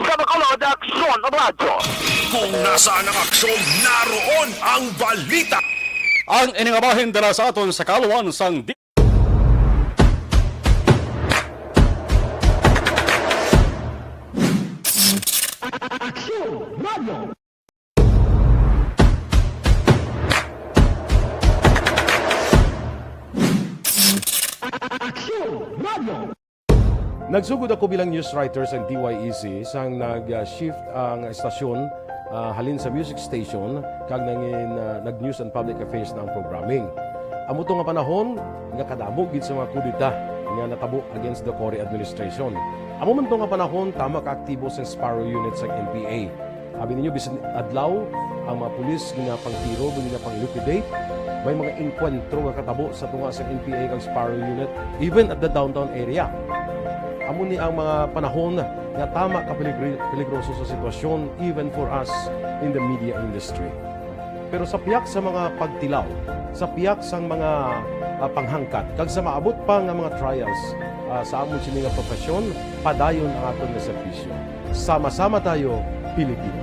sa Bacolod Aksyon Radyo. Kung nasaan ang aksyon, naroon ang balita. Ang ini nga bahin dala sa aton sa kaluan sang di- Aksyon Radio. Aksyon Radio. Nagsugod ako bilang news writer sa D Y E C sang nag-shift ang estasyon, ah, halin sa music station kag nangin, ah, nag-news and public affairs na ang programming. Amo to nga panahon nga kadamo gid sa mga kudeta nga natabo against the Cory administration. Amo man to nga panahon tama ka aktibo sa Sparrow Unit sa N P A. Abi ninyo, bisan adlaw, ang mga pulis ginapangtiro, ginapang-liquidate. May mga engkwentro nga katabo sa tunga sa N P A kag Sparrow Unit, even at the downtown area. Amo ni ang mga panahon nga tama ka peligri-, peligroso sa sitwasyon, even for us in the media industry. Pero sa pihak sa mga pagtilaw, sa pihak sang mga, ah, panghangkat, kag sa maabot pa nga mga trials, ah, sa amon sini nga profesyon, padayon ang aton nga serbisyo. Sama-sama tayo, Pilipino.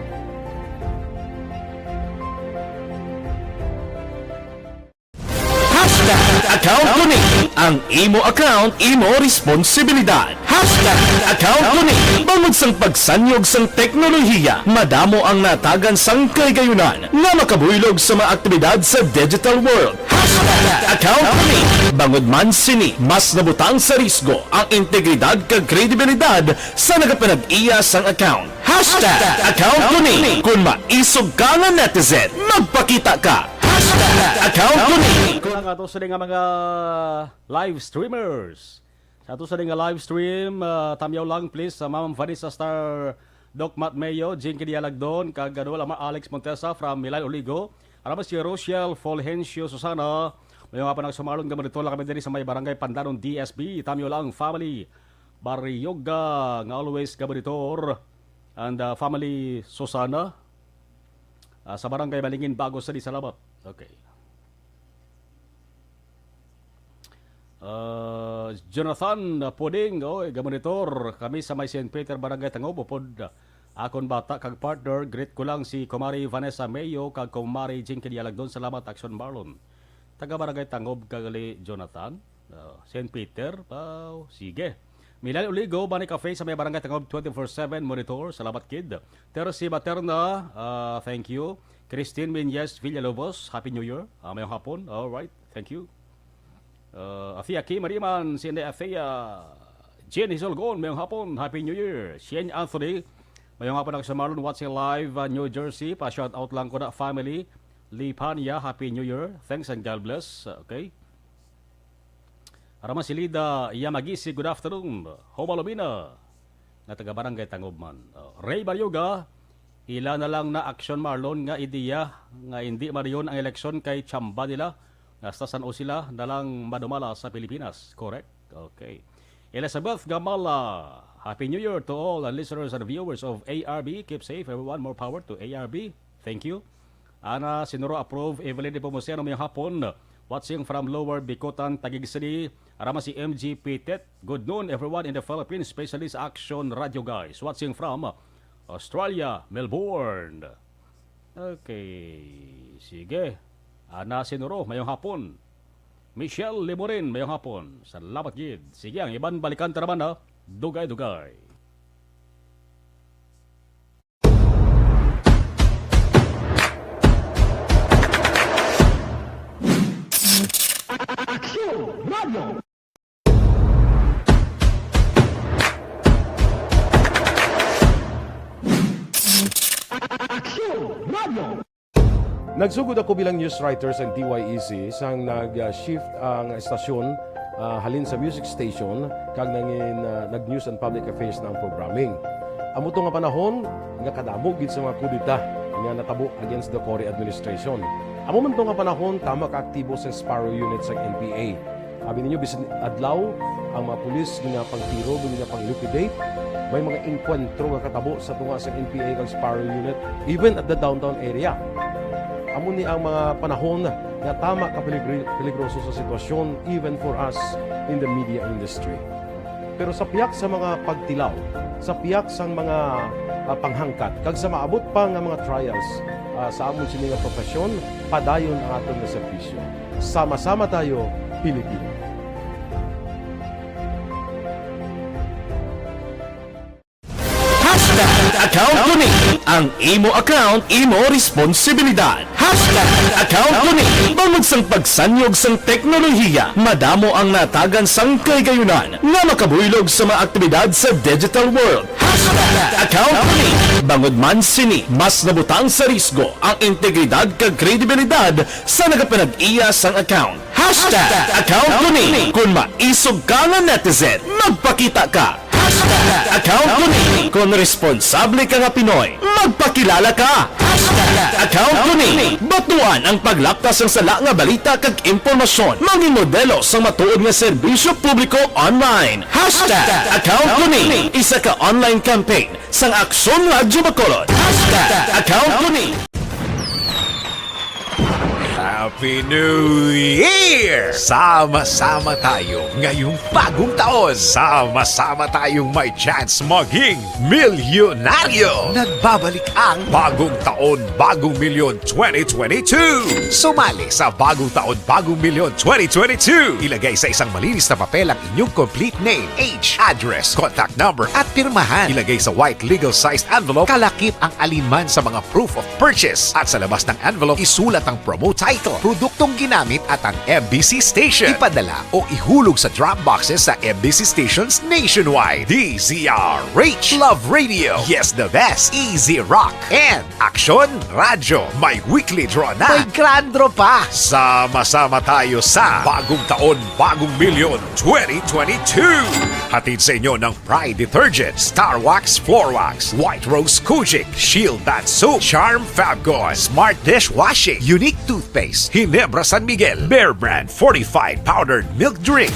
Hashtag account ko ni. Ang imo account, imo responsibilidad. Hashtag account ko ni. Bangod sang pagsanyog sang teknolohiya, madamo ang natagan sang kaligayunan nga makabuylog sa mga aktibidad sa digital world. Hashtag account ko ni. Bangod man sini, mas nabutang sa risgo ang integridad kag kredibilidad sa nagapanag-iya sang account. Hashtag account ko ni. Kung maisog ka nga netizen, magpakita ka. Hashtag account ko ni. Ang ato sini nga mga live streamers. Sa ato sini nga live stream, ah, tamyaw lang please sa Ma'am Vanessa Star, Doc Matt Mayo, Jinky Dialagdon, kag ano, Lama Alex Montesa from Milay Oligo. Aram si Rochelle Fulgencio Susana, may mga panagsumalon nga monitor lang kami diri sa may barangay Pandanon D S B. Tamyaw lang family. Baryoga nga always ka monitor. And, ah, family Susana, ah, sa Barangay Malingin, Bago City. Salamat. Okay. Ah, Jonathan Puding, oy, gamonitor kami sa may Saint Peter, Barangay Tangob, upod akon bata kag partner. Greet ko lang si Kumari Vanessa Mayo kag Kumari Jinky Dialagdon. Salamat, Action Marlon. Taga Barangay Tangob ka gali, Jonathan. Ah, Saint Peter, pa, sige. Milan Uligo, Bani Cafe sa may Barangay Tangob, twenty-four seven monitor. Salamat, kid. Tercy Materna, ah, thank you. Christine Menyes Villalobos, Happy New Year. Ah, mayong hapon. All right, thank you. Ah, Athea Kim Mariman, Sine Athea. Jen Hisolgon, mayong hapon. Happy New Year. Shane Anthony, mayong hapon ako sa Marlon, watching live, ah, New Jersey. Pa-shout out lang ko na, family. Lipania, Happy New Year. Thanks and God bless. Okay. Rama Silida Yamagisi, good afternoon. Homa Lumina, nga taga Barangay Tangubman. Oh, Ray Baryoga, ila na lang na aksyon, Marlon, nga ideya nga hindi marion ang eleksyon kay tsamba nila, nga sa San Jose sila na lang madumala sa Pilipinas. Correct? Okay. Elizabeth Gamala, Happy New Year to all the listeners and viewers of A R B. Keep safe, everyone. More power to A R B. Thank you. Ana Sinuro, approve. Evelyn Nepomuceno, mayong hapon. Watching from Lower Bicutan, Taguig City. Ara man si M G Pitet. Good noon, everyone in the Philippines, especially sa Action Radio guys. Watching from Australia, Melbourne. Okay, sige. Ana Sinuro, mayong hapon. Michelle Limorin, mayong hapon. Salamat gid. Sige, ang iban balikan ta naman, ha. Dugay-dugay. Aksyon Radio. Aksyon Radio. Nagsugod ako bilang news writer sang D Y E C sang nag-shift ang estasyon, ah, halin sa music station kag nangin, ah, nag-news and public affairs na ang programming. Amo to nga panahon nga kadamo gid sa mga kudeta nga natabo against the Cory administration. Amo man to nga panahon tama ka aktibo sa Sparrow Unit sa N P A. Abi ninyo, bisan adlaw, ang mga pulis ginapangtiro, ginapang-liquidate. May mga engkwentro nga katabo sa tunga sa N P A kag Sparrow Unit, even at the downtown area. Amo ni ang mga panahon nga tama ka peligri-, peligroso sa sitwasyon, even for us in the media industry. Pero sa piyak sa mga pagtilaw, sa piyak sang mga, ah, panghangkat, kag sa maabot pa nga mga trials, ah, sa amon sini nga profesyon, padayon ang aton nga serbisyo. Sama-sama tayo, Pilipino. Hashtag account ko ni. Ang imo account, imo responsibilidad. Hashtag account ko ni. Bangod sang pagsanyog sang teknolohiya, madamo ang natagan sang kahigayunan nga makabuylog sa mga aktibidad sa digital world. Hashtag account ko ni. Bangod man sini, mas nabutang sa risgo ang integridad kag kredibilidad sa nagapanag-iya sang account. Hashtag account ko ni. Kon maisog ka nga netizen, magpakita ka. Hashtag account ko ni. Kon responsable ka nga Pinoy, magpakilala ka. Hashtag account ko ni. Batuan ang paglapkas sang sala nga balita kag impormasyon. Maging modelo sang matuod nga serbisyo publiko online. Hashtag account ko ni. Isa ka online campaign sang Aksyon Radyo Bacolod. Hashtag account ko ni. Happy New Year! Sama-sama tayo ngayong bagong taon. Sama-sama tayong may chance maging milyonaryo. Nagbabalik ang Bagong Taon, Bagong Milyon twenty twenty-two. Sumali sa Bagong Taon, Bagong Milyon twenty twenty-two. Ilagay sa isang malinis na papel ang inyong complete name, age, address, contact number, at pirmahan. Ilagay sa white legal-sized envelope. Kalakip ang alinman sa mga proof of purchase. At sa labas ng envelope, isulat ang promo title, produktong ginamit, at ang M B C station. Ipadala o ihulog sa drop boxes sa M B C stations nationwide. D Z R H, Love Radio, Yes the Best, Easy Rock, and Aksyon Radyo. May weekly draw na. May grand draw pa. Sama-sama tayo sa Bagong Taon, Bagong Milyon twenty twenty-two. Hatid sa inyo ng Pride Detergent, Star Wax Floor Wax, White Rose Kojic, Shield Bath Soap, Charm Fabcon, Smart Dishwashing, Unique Toothpaste, Ginebra San Miguel, Bear Brand Fortified Powdered Milk Drink.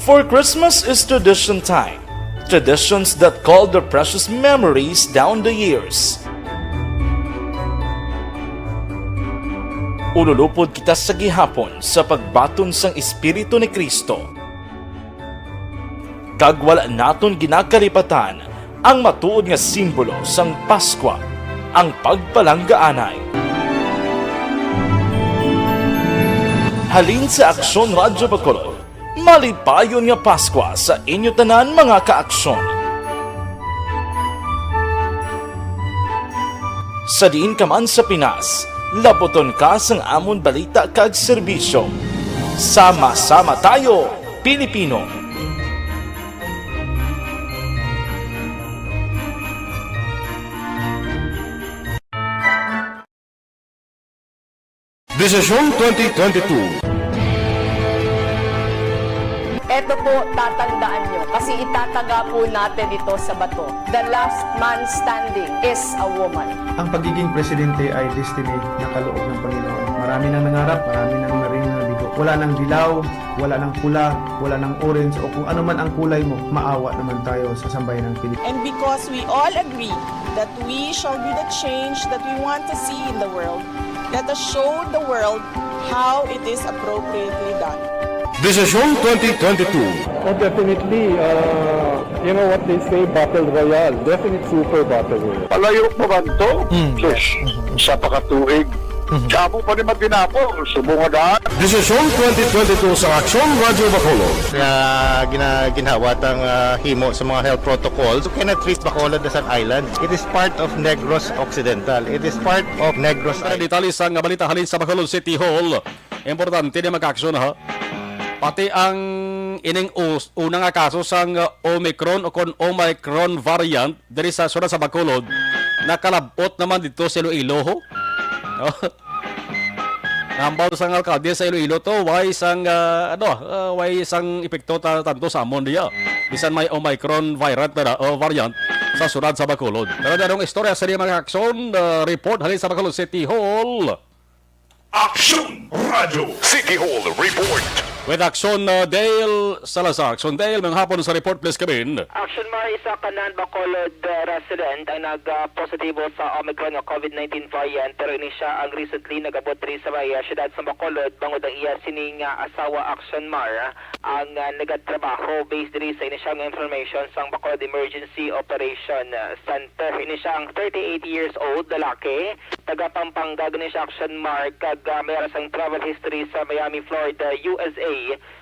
For Christmas is tradition time. Traditions that call the precious memories down the years. Ululupod kita sa gihapon sa pagbaton sang Espiritu ni Cristo. Kag wala naton ginakalipatan ang matuod nga simbolo sang Paskwa. Ang pagpalanggaanay. Halin sa Aksyon Radyo Bacolod, malipayon nga Paskwa sa inyo tanan, mga kaaksyon. Sa diin ka man sa Pinas, laputon ka sang amon balita kag serbisyo. Sama-sama tayo, Pilipino! Desisyon twenty twenty-two. Eto po, tatandaan nyo, kasi itataga po natin ito sa bato. The last man standing is a woman. Ang pagiging presidente ay destiny na kaloob ng Panginoon. Marami nang nangarap, marami nang naring nabigo. Wala nang dilaw, wala nang pula, wala nang orange, o kung ano man ang kulay mo, maawa naman tayo sa sambayan ng Pilipinas. And because we all agree that we shall be the change that we want to see in the world, let us show the world how it is appropriately done. Desisyon twenty twenty-two. Oh, definitely, uh, you know what they say, battle royale. Definite super battle royale. Palayo pa man to? Mm, yes. Sus, isa pa ka tuig. Mhm. Damo pa ni matinapon, subong nga daan. Desisyon twenty twenty-two sa Aksyon Radyo Bacolod. Nga gina-, ginhawat ang, ah, himo sa mga health protocols. You cannot treat Bacolod as an island. It is part of Negros Occidental. It is part of Negros Island. Detalye sang balita halin sa Bacolod City Hall. Importante ni, mga kaaksyon, ha. Pati ang ining us-, una nga kaso sang, uh, Omicron o kon Omicron variant diri sa siyudad sa Bacolod, nakalab-ot naman dito sa Iloilo, ho. Hambal sang alkalde sa Iloilo to, way sang, uh, ano, uh, way sang epekto ta-, tanto sa amon diya. Bisan may Omicron variant na, o variant sa siyudad sa Bacolod. Pero darong istorya sa mga kaaksyon, uh, report halin sa Bacolod City Hall. Aksyon Radyo City Hall Report. With Aksyon, uh, Dale Salazar. Aksyon Dale, mayong hapon sa report, please come in. Aksyon Mar, isa ka non-Bacolod, uh, resident ang nag, uh, positibo sa Omicron nga COVID nineteen variant, pero ini siya ang recently nag-abot diri sa may, uh, siyudad sa Bacolod, bangod ang iya sining, uh, asawa, Aksyon Mar, ang, uh, nagatrabaho. Based diri sa initial nga information sang Bacolod Emergency Operation, uh, Center, ini siya ang thirty-eight years old lalaki, taga Pampanga gani siya, Aksyon Mar, kag, ah, may ara sang travel history sa Miami, Florida, U S A,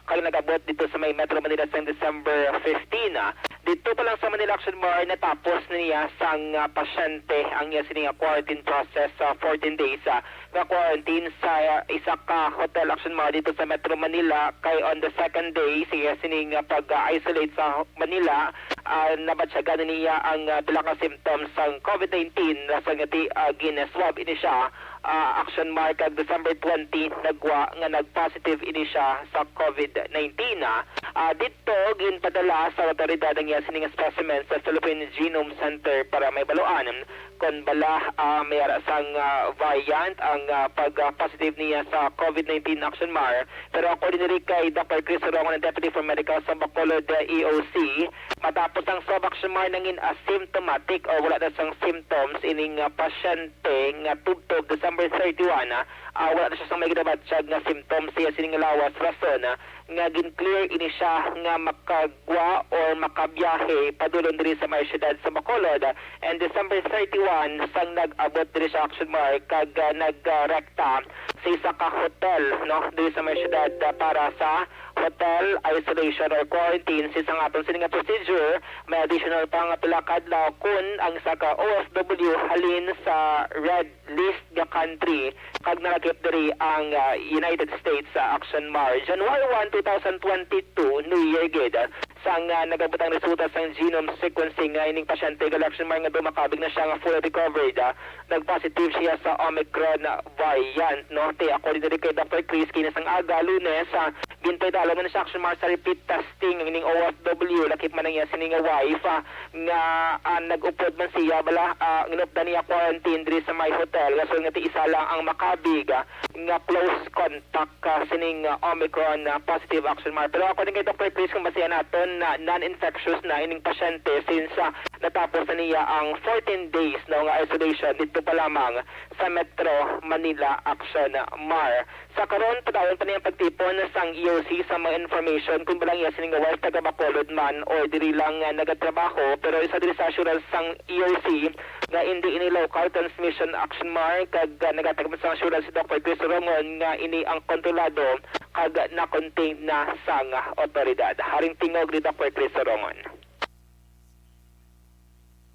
kag nag-abot dito sa may Metro Manila sang December fifteen, ah. Dito pa lang sa Manila, Aksyon Mar, natapos niya sang, ah, pasyente ang iya sini nga quarantine process sa fourteen days, ah, nga quarantine sa, ah, isa ka hotel, Aksyon Mar, dito sa Metro Manila, kay on the second day sa iya sini nga pag-isolate sa Manila, ah, nabatyagan na niya ang, ah, pila ka symptoms sang COVID nineteen, rason nga ti, ah, gin-swab ini siya, ah, Aksyon Mar, kag December twenty, nagwa nga nag-positive ini siya sa COVID nineteen, ah. Ah, didto, ginpadala sa awtoridad ang iya sining specimen sa Philippine Genome Center para mahibaluan kon bala, ah, may ara sang, ah, variant ang, ah, pag, ah, positive niya sa COVID nineteen, Aksyon Mar. Pero according diri kay Doctor Chris Sorongon, ang Deputy for Medical sa Bacolod, ah, E O C, matapos ang swab, Aksyon Mar, nangin asymptomatic o wala na sang symptoms ining, ah, pasyente nga tubtob December thirty-one, ah, ah, wala na siya sang may ginabatyag nga symptoms sa iya sining lawas, rason, ah, nga gin-clear ini siya nga makagwa or makabiyahe padulong diri sa may siyudad sa Bacolod. And December thirty-one, sang nag-abot diri sa Action Mark kag, ah, nagrekta sa isa ka hotel, no, diri sa may siyudad, ah, para sa hotel isolation or quarantine. Sa isang aton sini nga procedure, may additional pa nga pila ka adlaw kun ang isa ka O F W halin sa red list nga country kag nalakip diri ang, ah, United States sa Action March. January one, two thousand twenty-two, New Year gid, sang, ah, nagabutang resulta sang genome sequencing nga ining pasyente, gali, Action March, nga dumakabig na siya nga fully recovered, ah, nag-positive siya sa Omicron variant, no? Te, according diri kay Doctor Chris, kini sang aga, Lunes, ah, gintay dalom na siya, Action March, sa repeat testing ang ining O F W, lakip man ang iya sini nga wife, ah, nga, ah, nag-upod man siya, bala, ah, ginupdan niya quarantine diri sa may hotel, rason nga ti isa lang ang makabig, ah, nga close contact, ah, sining, ah, Omicron, ah, positive positive, Action Mar. Pero according kay Doctor Chris, kung basihan naton na non-infectious na ining pasyente since, ah, natapos na niya ang fourteen days, no, nga isolation dito pa lamang sa Metro Manila, Action Mar. Sa karon, padayon pa niyang pagtipon sang E O C sa mga information kung balang iya sining nga wife taga Bacolod man or diri lang nga nagatrabaho, pero isa diri sa assurance sang E O C nga indi ini local transmission, Action Mar, kag, ah, nagatag man sang assurance si Doctor Chris Rongon nga ini ang kontrolado kag na-contain na sang otoridad. Haring tingog ni Doctor Chris Rongon.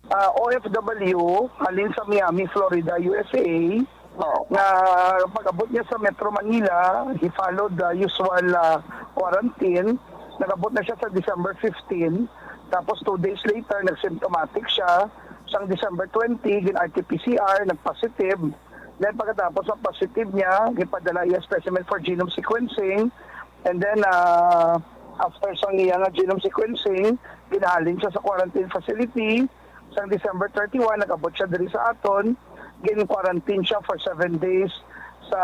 Ah, O F W, halin sa Miami, Florida, U S A, nga pag-abot niya sa Metro Manila, he followed the usual ah, quarantine. Nag-abot na siya sa December fifteen. Tapos two days later, nag-symptomatic siya. Sang December twenty, gin-R T P C R, nag-positive. Then pagkatapos ng positive niya, gipadala iya specimen for genome sequencing. And then, ah, after sang iya nga genome sequencing, ginahalin siya sa quarantine facility. Sang December thirty-one, nag-abot siya diri sa aton. Gin-quarantine siya for seven days sa,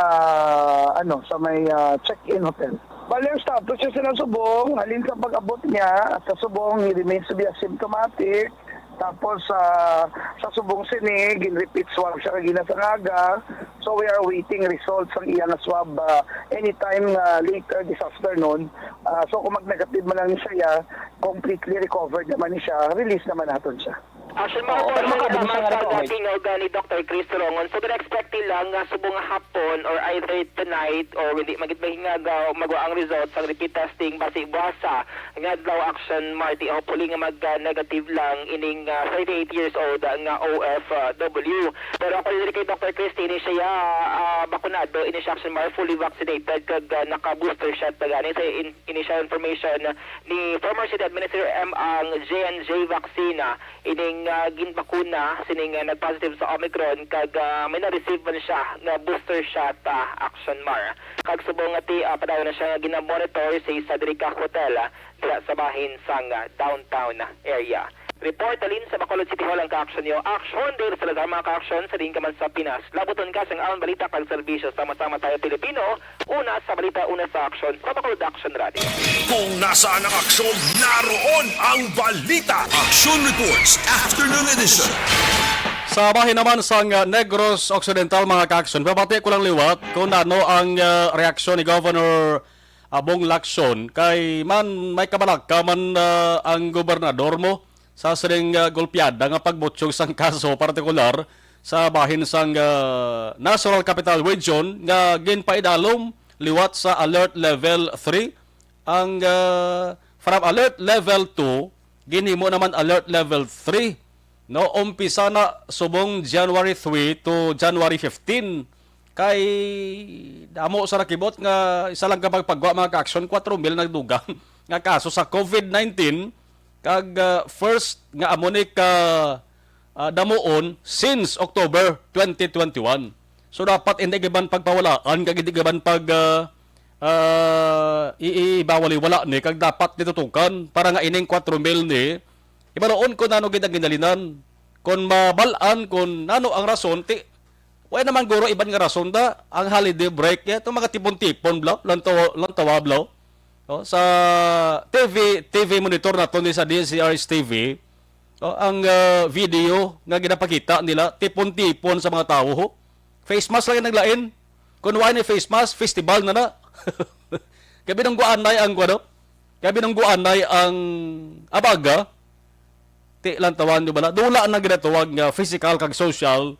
ano, sa may ah, check-in hotel. Bali, ang status niya sa subong, halin sa pag-abot niya sa subong, he remains to be asymptomatic. Tapos ah, sa subong sini, gin-repeat swab siya kagina sa ngaga. So we are waiting results sang iya nga swab ah, anytime nga later this afternoon. Ah, so kung mag-negative man lang siya, completely recovered naman ni siya, release naman naton siya. Action, mga Oo, pero portion makabili naman siya nga sa nag-cover. Tingog ni Doctor Chris Rongon. So, gina-expect nila nga subong nga hapon or either tonight or hindi magit mahingagaw magwa ang results sang repeat testing basi buwasa nga adlaw, Action Mar. Hopefully nga mag-negative lang ining ah, thirty-eight years old nga O F W. Pero ako diri kay Doctor Chris, ini siya ah, bakunado, ini siya, Action Mar, fully vaccinated kag ah, naka-booster shot na gani sa in- initial information ni former City Administrator M ang J and J vaccine, ah, ining ah, ginbakuna sining ah, nag-positive sa Omicron kag ah, may na-receive man siya nga booster shot, ah, Action Mar. Kag subong nga ti ah, padayon na siya nga gina-monitor sa isa diri ka hotel ah, dira sa bahin sang ah, downtown area. Report halin sa Bacolod City Hall ang ka-action niyo. Action, Dale Salazar, mga ka-action sa diin ka man sa Pinas. Labuton ka sang amon balita kag serbisyo. Sama-sama tayo, Pilipino. Una sa balita, una sa aksyon, sa Bacolod Action Radio. Kung nasaan ang aksyon, naroon ang balita. Action Reports, Afternoon Edition. Sa bahin naman sang uh, Negros Occidental, mga ka-action, babati ko lang liwat kung ano ang uh, reaksyon ni Governor uh, Bong Lacson kay man may kabalaka man uh, ang gobernador mo sa sining uh, golpeada nga pagbutyog sang kaso, partikular sa bahin sang uh, National Capital Region nga ginpaidalom liwat sa Alert Level three. Ang uh, from Alert Level two, ginhimo naman Alert Level three. No, umpisa na subong January three to January fifteen. Kay damo sa nakibot nga isa lang ka pagpagwa, mga ka-action, kwatro mil nagdugang nga kaso sa COVID nineteen. Kag ah, first nga amo ni ka ah, damuon since October twenty twenty-one. So dapat hindi giban pagpawalaan kag hindi giban pag ah, ah, i- ibawali-wala ni, kag dapat nitutukan para nga ining kwatro mil ni, ibaroon ko nano gid ang ginhalinan. Kon mabal-an kon nano ang rason, ti wala naman guro iban nga rason da ang holiday break, ya itong mga tipon-tipon bla, lantawa, lantawa bla. Oh, sa T V, T V monitor nato ni sa D Z R H T V, oh, ang ah, video nga ginapakita nila, tipon-tipon sa mga tawo. Face mask lang yung naglain. Kung wala ni face mask, festival na na. Kaya binungguanay ang, ano, kaya binungguanay ang abaga. Ti lang tawan nyo bala. Dula na ginatawag nga physical kag social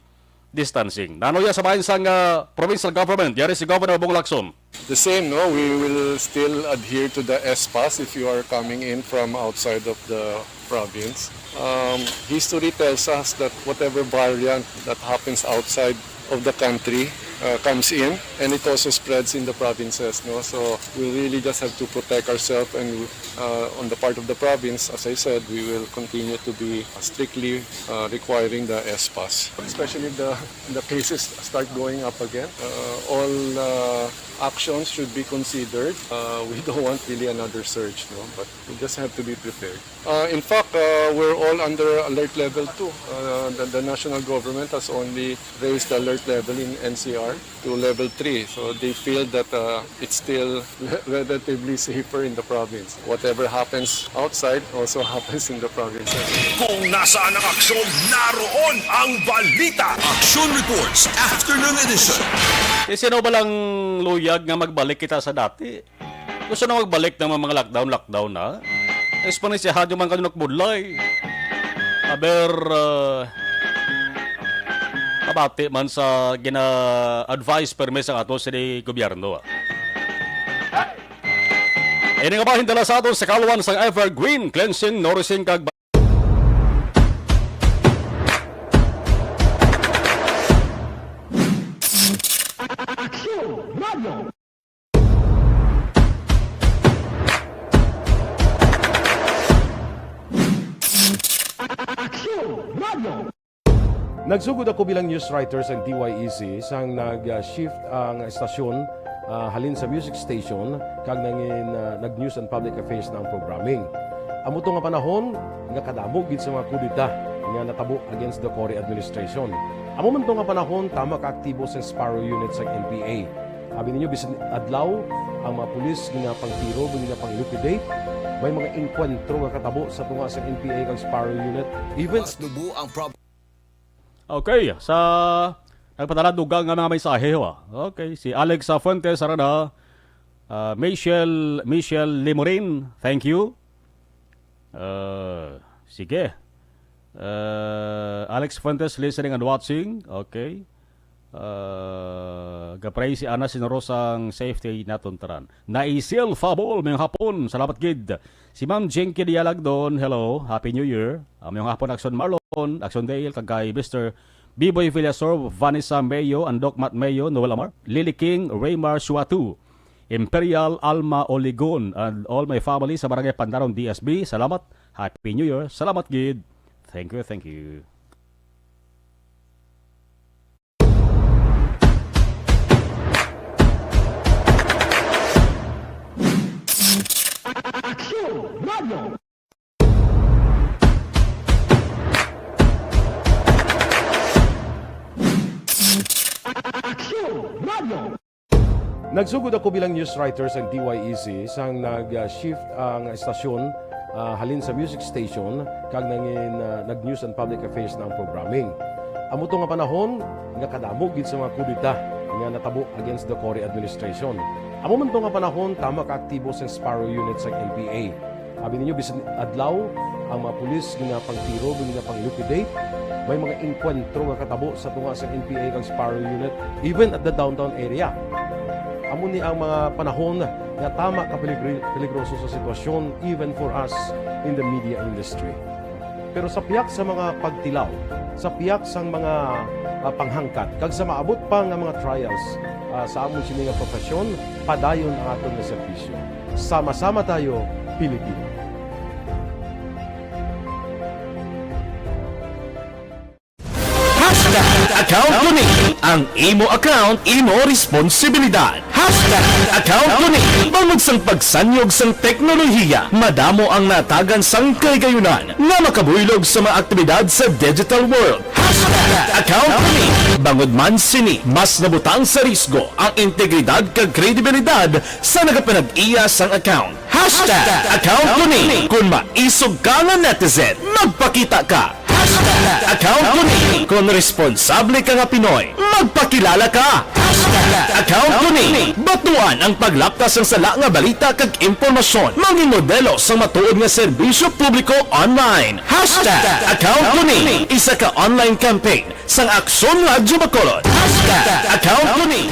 distancing. Nano ya sa bahin sang ah, provincial government, yari si Governor Bong Lacson. The same, no? We will still adhere to the S pass if you are coming in from outside of the province. Um, history tells us that whatever variant that happens outside of the country uh, comes in, and it also spreads in the provinces, no? So we really just have to protect ourselves, and uh, on the part of the province, as I said, we will continue to be strictly uh, requiring the S pass, especially if the, the cases start going up again. Uh, all uh, actions should be considered. Uh, we don't want really another surge, no? But we just have to be prepared. Uh, in fact, uh, we're all under alert level two. Uh, the, the national government has only raised the alert level in N C R. to level three. So they feel that uh, it's still relatively safer in the province. Whatever happens outside also happens in the province. Kung nasaan ang aksyon, naroon ang balita. Action Reports, Afternoon Edition. Eh, sino ba lang luyag nga magbalik kita sa dati? Gusto na magbalik ng mga lockdown-lockdown na? Espanyol man kanunok budlay. Aber, uh, abati man sa gina-advise permi sa ato sa gobyerno. Ah. Ini nga bahin dala sa aton sa kaluan sang Evergreen Cleansing, Nourishing kag Nagsugod ako bilang news writer sang D Y E C sang nag-shift ang estasyon, ah, halin sa music station kag nangin, ah, nag-news and public affairs na ang programming. Amo to nga panahon nga kadamo gid sa mga kudeta nga natabo against the Cory administration. Amo man to nga panahon tama ka aktibo sang Sparrow Unit sang N P A. Abi ninyo, bisan adlaw, ang mga pulis ginapangtiro, ginapang-liquidate. May mga engkwentro nga katabo sa tunga sa N P A kag Sparrow Unit. Even Mas nubo ang prob- Okay, sa nagpadala dugang nga mga mensahe, ha. Okay, si Alex Fuentes, Arana, uh, Michelle, Michelle Limorin, thank you. Uh, sige. Uh, Alex Fuentes, listening and watching. Okay. Uh, gapray si Ana Sinorosa ang safety naton tanan. Naisil Fabol, mayong hapon. Salamat gid. Si Ma'am Jinky Dialagdon, hello. Happy New Year. Uh, mayong hapon, Action Marlon, Action Dale, kag kay Mister Biboy Villasor, Vanessa Mayo, and Doc Matt Mayo, Noel Amar, Lily King, Raymar Suatu, Imperial Alma Oligon, and all my family sa Barangay Pandaron D S B. Salamat. Happy New Year. Salamat gid. Thank you, thank you. Nagsugod ako bilang news writer sang D Y E C sang nag-shift ang estasyon, ah, halin sa music station kag nangin, ah, nag-news and public affairs na ang programming. Amo to nga panahon nga kadamo gid sa mga kudeta nga natabo against the Cory administration. Amo man to nga panahon tama ka aktibo sang Sparrow Unit sang N P A. Abi ninyo, bisan adlaw, ang mga pulis ginapangtiro, ginapang-liquidate. May mga engkwentro nga katabo sa tunga sa N P A kag Sparrow Unit, even at the downtown area. Amo ni ang mga panahon nga tama ka peligri- peligroso sa sitwasyon, even for us in the media industry. Pero sa pihak sa mga pagtilaw, sa pihak sang mga, ah, panghangkat, kag sa maabot pa nga mga trials, ah, sa amon sini nga profesyon, padayon ang aton nga serbisyo. Sama-sama tayo, Pilipino. Hashtag Account Ko Ni. Ang imo account, imo responsibilidad. Hashtag Account Ko Ni. Bangod sang pagsanyog sang teknolohiya, madamo ang natagan sang kahigayunan nga makabuylog sa mga aktibidad sa digital world. Hashtag Account Ko Ni. Bangod man sini, mas nabutang sa risgo ang integridad kag kredibilidad sa nagapanag-iya sang account. Hashtag Account Ko Ni. Kung maisog ka nga netizen, magpakita ka. Hashtag Account Ko Ni. Kung responsable ka nga Pinoy, magpakilala ka. Hashtag Account Ko Ni. Batuan ang paglaptas sang sala nga balita kag impormasyon. Maging modelo sang matuod nga serbisyo publiko online. Hashtag Account Ko Ni. Isa ka online campaign sang Aksyon Radyo Bacolod. Hashtag Account Ko Ni.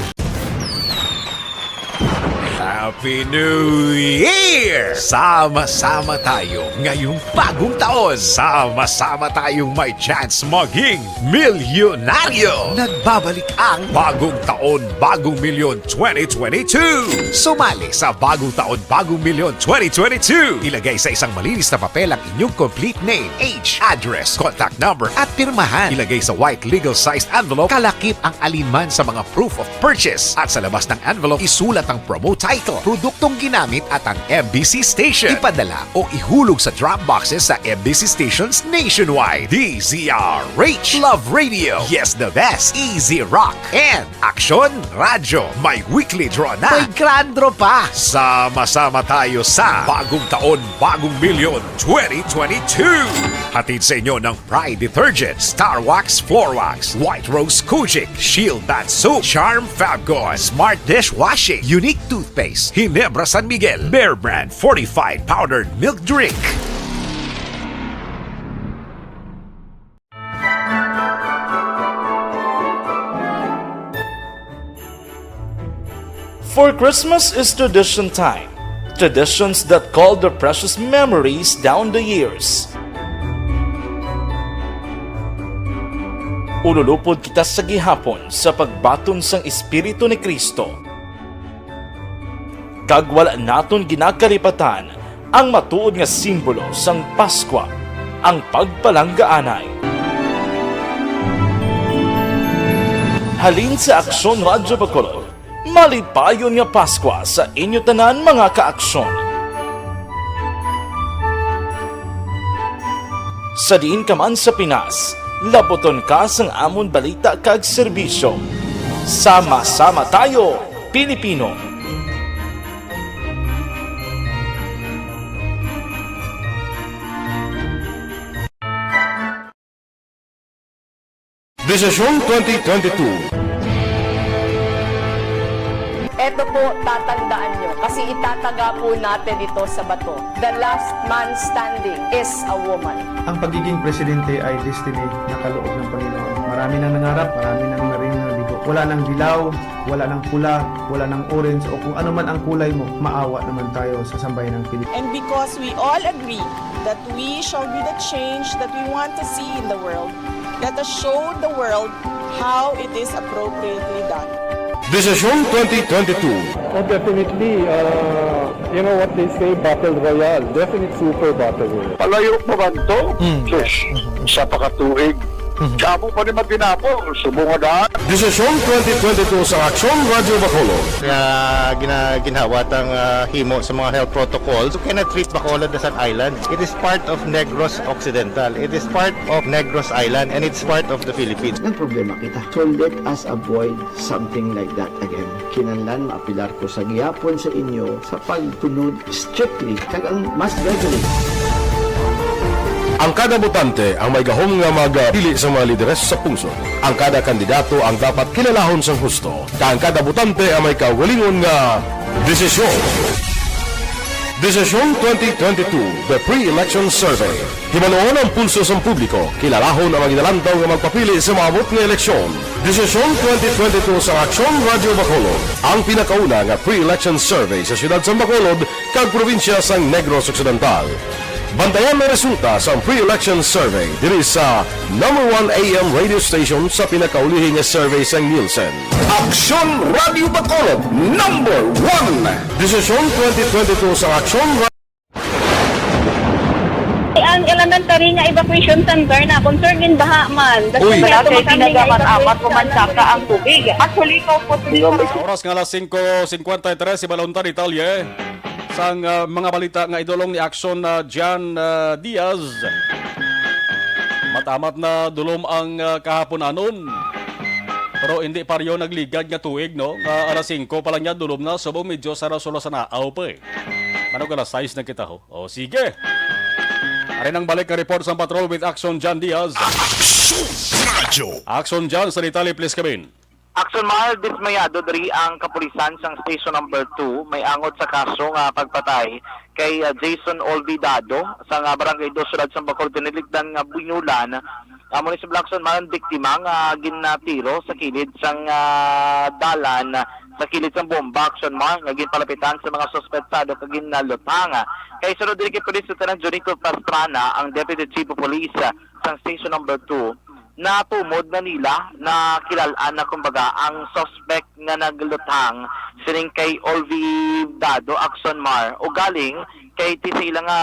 Happy New Year! Sama-sama tayo ngayong bagong taon. Sama-sama tayong may chance maging milyonaryo. Nagbabalik ang Bagong Taon, Bagong Milyon twenty twenty-two. Sumali sa Bagong Taon, Bagong Milyon twenty twenty-two. Ilagay sa isang malinis na papel ang inyong complete name, age, address, contact number, at pirmahan. Ilagay sa white legal-sized envelope, kalakip ang alinman sa mga proof of purchase. At sa labas ng envelope, isulat ang promo title. Produktong ginamit at ang M B C station. Ipadala o ihulog sa drop boxes sa M B C stations nationwide. D Z R H, Love Radio, Yes the Best, Easy Rock, and Aksyon Radyo. May weekly draw na. May grand draw pa. Sama-sama tayo sa Bagong Taon, Bagong Milyon twenty twenty-two. Hatid sa inyo ng Pride Detergent, Star Wax Floor Wax, White Rose Kojic, Shield Bath Soap, Charm Fabcon, Smart Dishwashing, Unique Toothpaste, Ginebra San Miguel, Bear Brand Fortified Powdered Milk Drink. For Christmas is tradition time. Traditions that call the precious memories down the years. Ululupod kita sa gihapon sa pagbaton sang Espiritu ni Cristo. Kag wala naton ginakalipatan ang matuod nga simbolo sang Paskwa, ang pagpalanggaanay. Halin sa Aksyon Radyo Bacolod, malipayon nga Paskwa sa inyo tanan, mga ka-Aksyon. Sa diin ka man sa Pinas, laputon ka sang amon balita kag serbisyo. Sama-sama tayo, Pilipino! Desisyon twenty twenty-two. Eto po, tatandaan nyo, kasi itataga po natin ito sa bato. The last man standing is a woman. Ang pagiging presidente ay destiny na kaloob ng Panginoon. Marami nang nangarap, marami nang naring nabigo. Wala nang dilaw, wala nang pula, wala nang orange, o kung ano man ang kulay mo, maawa naman tayo sa sambayan ng Pilipinas. And because we all agree that we shall be the change that we want to see in the world, let us show the world how it is appropriately done. Desisyon twenty twenty-two. Oh, definitely, uh, you know what they say, battle royale. Definite super battle royale. Palayo pa man to? Mm. Sus, isa pa ka tuig. Mhm. Damo pa ni matinapol, subong nga daan. Desisyon twenty twenty-two sa Aksyon Radyo Bacolod. Nga gina-, ginhawat ang, ah, himo sa mga health protocols. You cannot treat Bacolod as an island. It is part of Negros Occidental. It is part of Negros Island, and it's part of the Philippines. Nagproblema kita. So let us avoid something like that again. Kinahanglan maapilar ko sa gihapon sa inyo sa pagtunod strictly kag ang mas gradually. Ang kada botante ang may gahom nga magpili sa mga lideres sa pungsod. Ang kada kandidato ang dapat kilalahon sang husto, kag ang kada botante ang may kaugalingon nga desisyon. Desisyon twenty twenty-two, The Pre-Election Survey. Hibaluon ang pulso sang publiko, kilalahon ang mga ginalantaw nga magpapili sa maabot nga eleksyon. Desisyon twenty twenty-two sa Aksyon Radyo Bacolod, ang pinakauna nga pre-election survey sa siyudad sang Bacolod kag probinsya sang Negros Occidental. Bantayan ang resulta sang pre-election survey diri sa number one A M radio station sa pinakaulihi nga survey sang Nielsen. Aksyon Radyo Bacolod, number one. Desisyon twenty twenty-two sa Aksyon Ang elementary nga evacuation center na concern gin baha man. Uy. Wala kay tinaga man, apat ko man saka ang tubig. Actually, ko po. Sa oras nga alas singko singkwenta y tres, ibalon ta detalye sang, ah, mga balita nga idulong ni Aksyon, ah, Jan, ah, Diaz. Matamat na dulom ang, ah, kahapon anon. Pero hindi pareho nagligad nga tuig, no? Nga alas singko pa lang niya, dulom na. Subong medyo sara-sura sa naaw pa, eh. Manong alas sais na kita, ho. O, sige. Ari nang balik nga report sa Patrol with Action John Diaz. Action Radyo. Action John, sa detalye, please, kami. Action Mar, dismayado diri ang kapulisan sang Station Number Two, may angot sa kaso nga pagpatay kay, ah, Jason Olvidado sa nga Barangay Dos, Siyudad sang Bacolod, Tiniligdan nga Buñulan. Amo ni sa Blackson man ang biktima nga ginatiro sa kilid sang, ah, dalan, sa kilid sang bomba, Action Mar, nga ginpalapitan sa mga suspetsado kag ginluthang. Kay sunod diri kay Police Lieutenant Junito Pastrana, ang Deputy Chief of Police, ah, sang Station Number Two, natumod na nila na kilal-an na, kumbaga, ang suspect nga nagluthang sining kay Olvidado, Action Mar, ugaling kay ti sa ila nga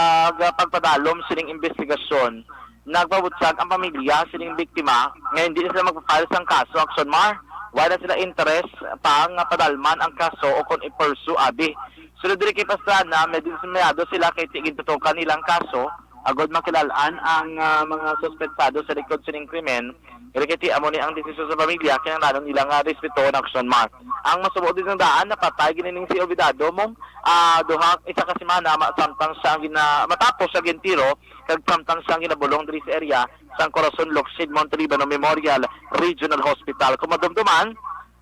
pagpadalom sining imbestigasyon, nagpabutyag ang pamilya sining biktima nga hindi na sila magpa-file sang kaso, Action Mar. Wala sila interes pa nga padalman ang kaso o kon i-pursue abi. Sulod diri kay Pastrana, medyo dismayado sila kay ti gintutukan nila ang kaso agod makilal-an ang, ah, mga suspetsado sa likod sining krimen. Diri kay ti amo ni ang desisyon sa pamilya, kinahanglan nila nga respeto ang aksyon man. Ang masubo din nga daan, napatay gid ning si Olvidado mong, ah, duha, isa ka semana ma-, samtang siya ang gina-, matapos siya gintiro kag samtang siya ang ginabulong diri sa area sang Corazon Locsin Montelibano Memorial Regional Hospital. Kung madumduman,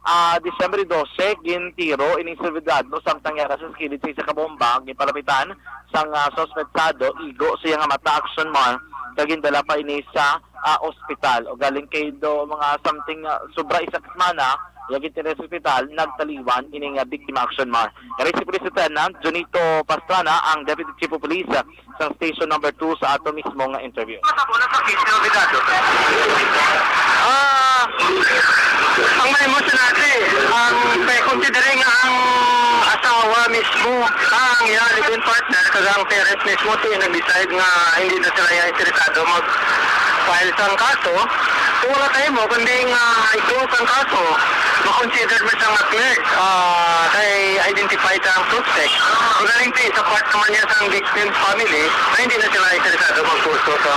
ah, Disyembre dose, gintiro ining si Olvidado samtang yara sa kilid sa isa ka bomba ang ginpalapitan sang, ah, suspetsado, igo sa iya nga mata, action man, kag gindala pa ini sa, ah, ospital. O galing kay do mga something, ah, sobra isa ka semana, iya gintiro sa ospital, nagtaliwan ini nga biktima, action man. Kari si Police Lieutenant Junito Pastrana, ang Deputy Chief of Police, ah, sa Station Number Two sa ato mismo nga interview. Masabo na sa case ni Olvidado, sir? Ah, ang mahimo sa natin, ang, kay considering ang asawa mismo, ang iya live-in partner, kag ang parents mismo, ti nag-decide nga hindi na sila interesado mag-file sang kaso. So, wala tayo mo, kundi nga i-close ang kaso, ma-consider mo siyang cleared, ah, kay identified ang suspect. Magaling ti, sa part naman niya sa victim's family, na hindi na sila interesado mag-pursue sa,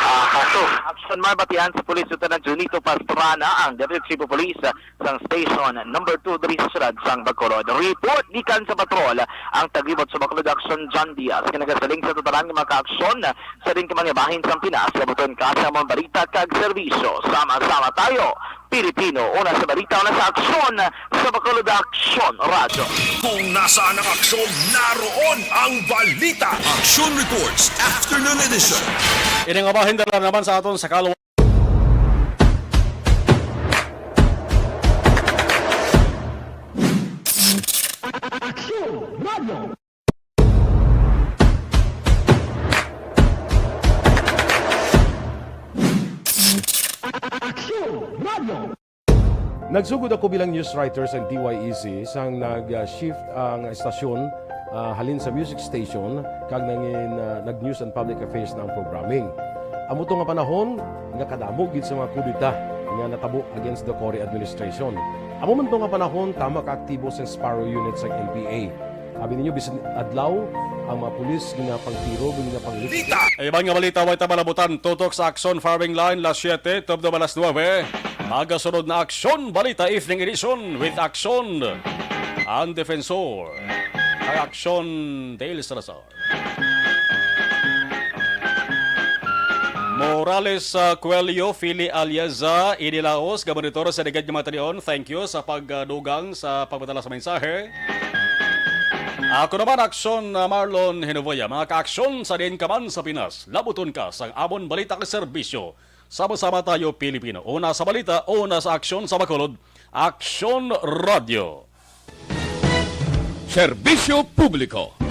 ah, kaso. Action man, batian sa Police Lieutenant Junito Pastrana, ang Deputy Chief of Police, ah, sang Station Number Two diri sa siyudad sang Bacolod. Report gikan sa patrol, ang taglibot sa Bacolod Action, John Diaz, nga nagasiling sa tanan nga mga kaaksyon sa din ka mga bahin sang Pinas. Labuton ka sa mga balita kag serbisyo. Sama-sama tayo, Pilipino. Una sa balita, una sa aksyon, sa Bacolod Action Radyo. Kung nasaan ang aksyon, naroon ang balita. Action Reports, Afternoon Edition. Ini nga bahin dala naman sa aton sa kalwa. Aksyon Radyo. Aksyon Radyo. Nagsugod ako bilang news writer sa D Y E C sang nag-shift ang estasyon, ah, halin sa music station kag nangin, ah, nag-news and public affairs na ang programming. Amo to nga panahon nga kadamo gid sa mga kudeta nga natabo against the Cory administration. Amo man to nga panahon tama ka aktibo sa Sparrow Unit sa N P A. Abi ninyo, bisan adlaw, ang mga pulis ginapangtiro, ginapanglit. Iban nga balita, way ta malabutan, tutok sa Aksyon Firing Line, las siete, tubtob alas nuebe. Magasunod na Aksyon Balita Evening Edition with Aksyon, ang defensor. Ang Aksyon, Dale Salazar. Morales, ah, Coelho, Fili alias, ah, Idi Laos, gabonitor sa Ligad nga mga talion. Thank you sa pagdugang sa pagpadala sa mensahe. Ako naman, Aksyon, ah, Marlon Hinovoya. Mga kaaksyon sa diin ka man sa Pinas, labuton ka sang amon balita kag serbisyo. Sama-sama tayo, Pilipino. Una sa balita, una sa aksyon sa Bacolod, Aksyon Radyo. Serbisyo Publiko.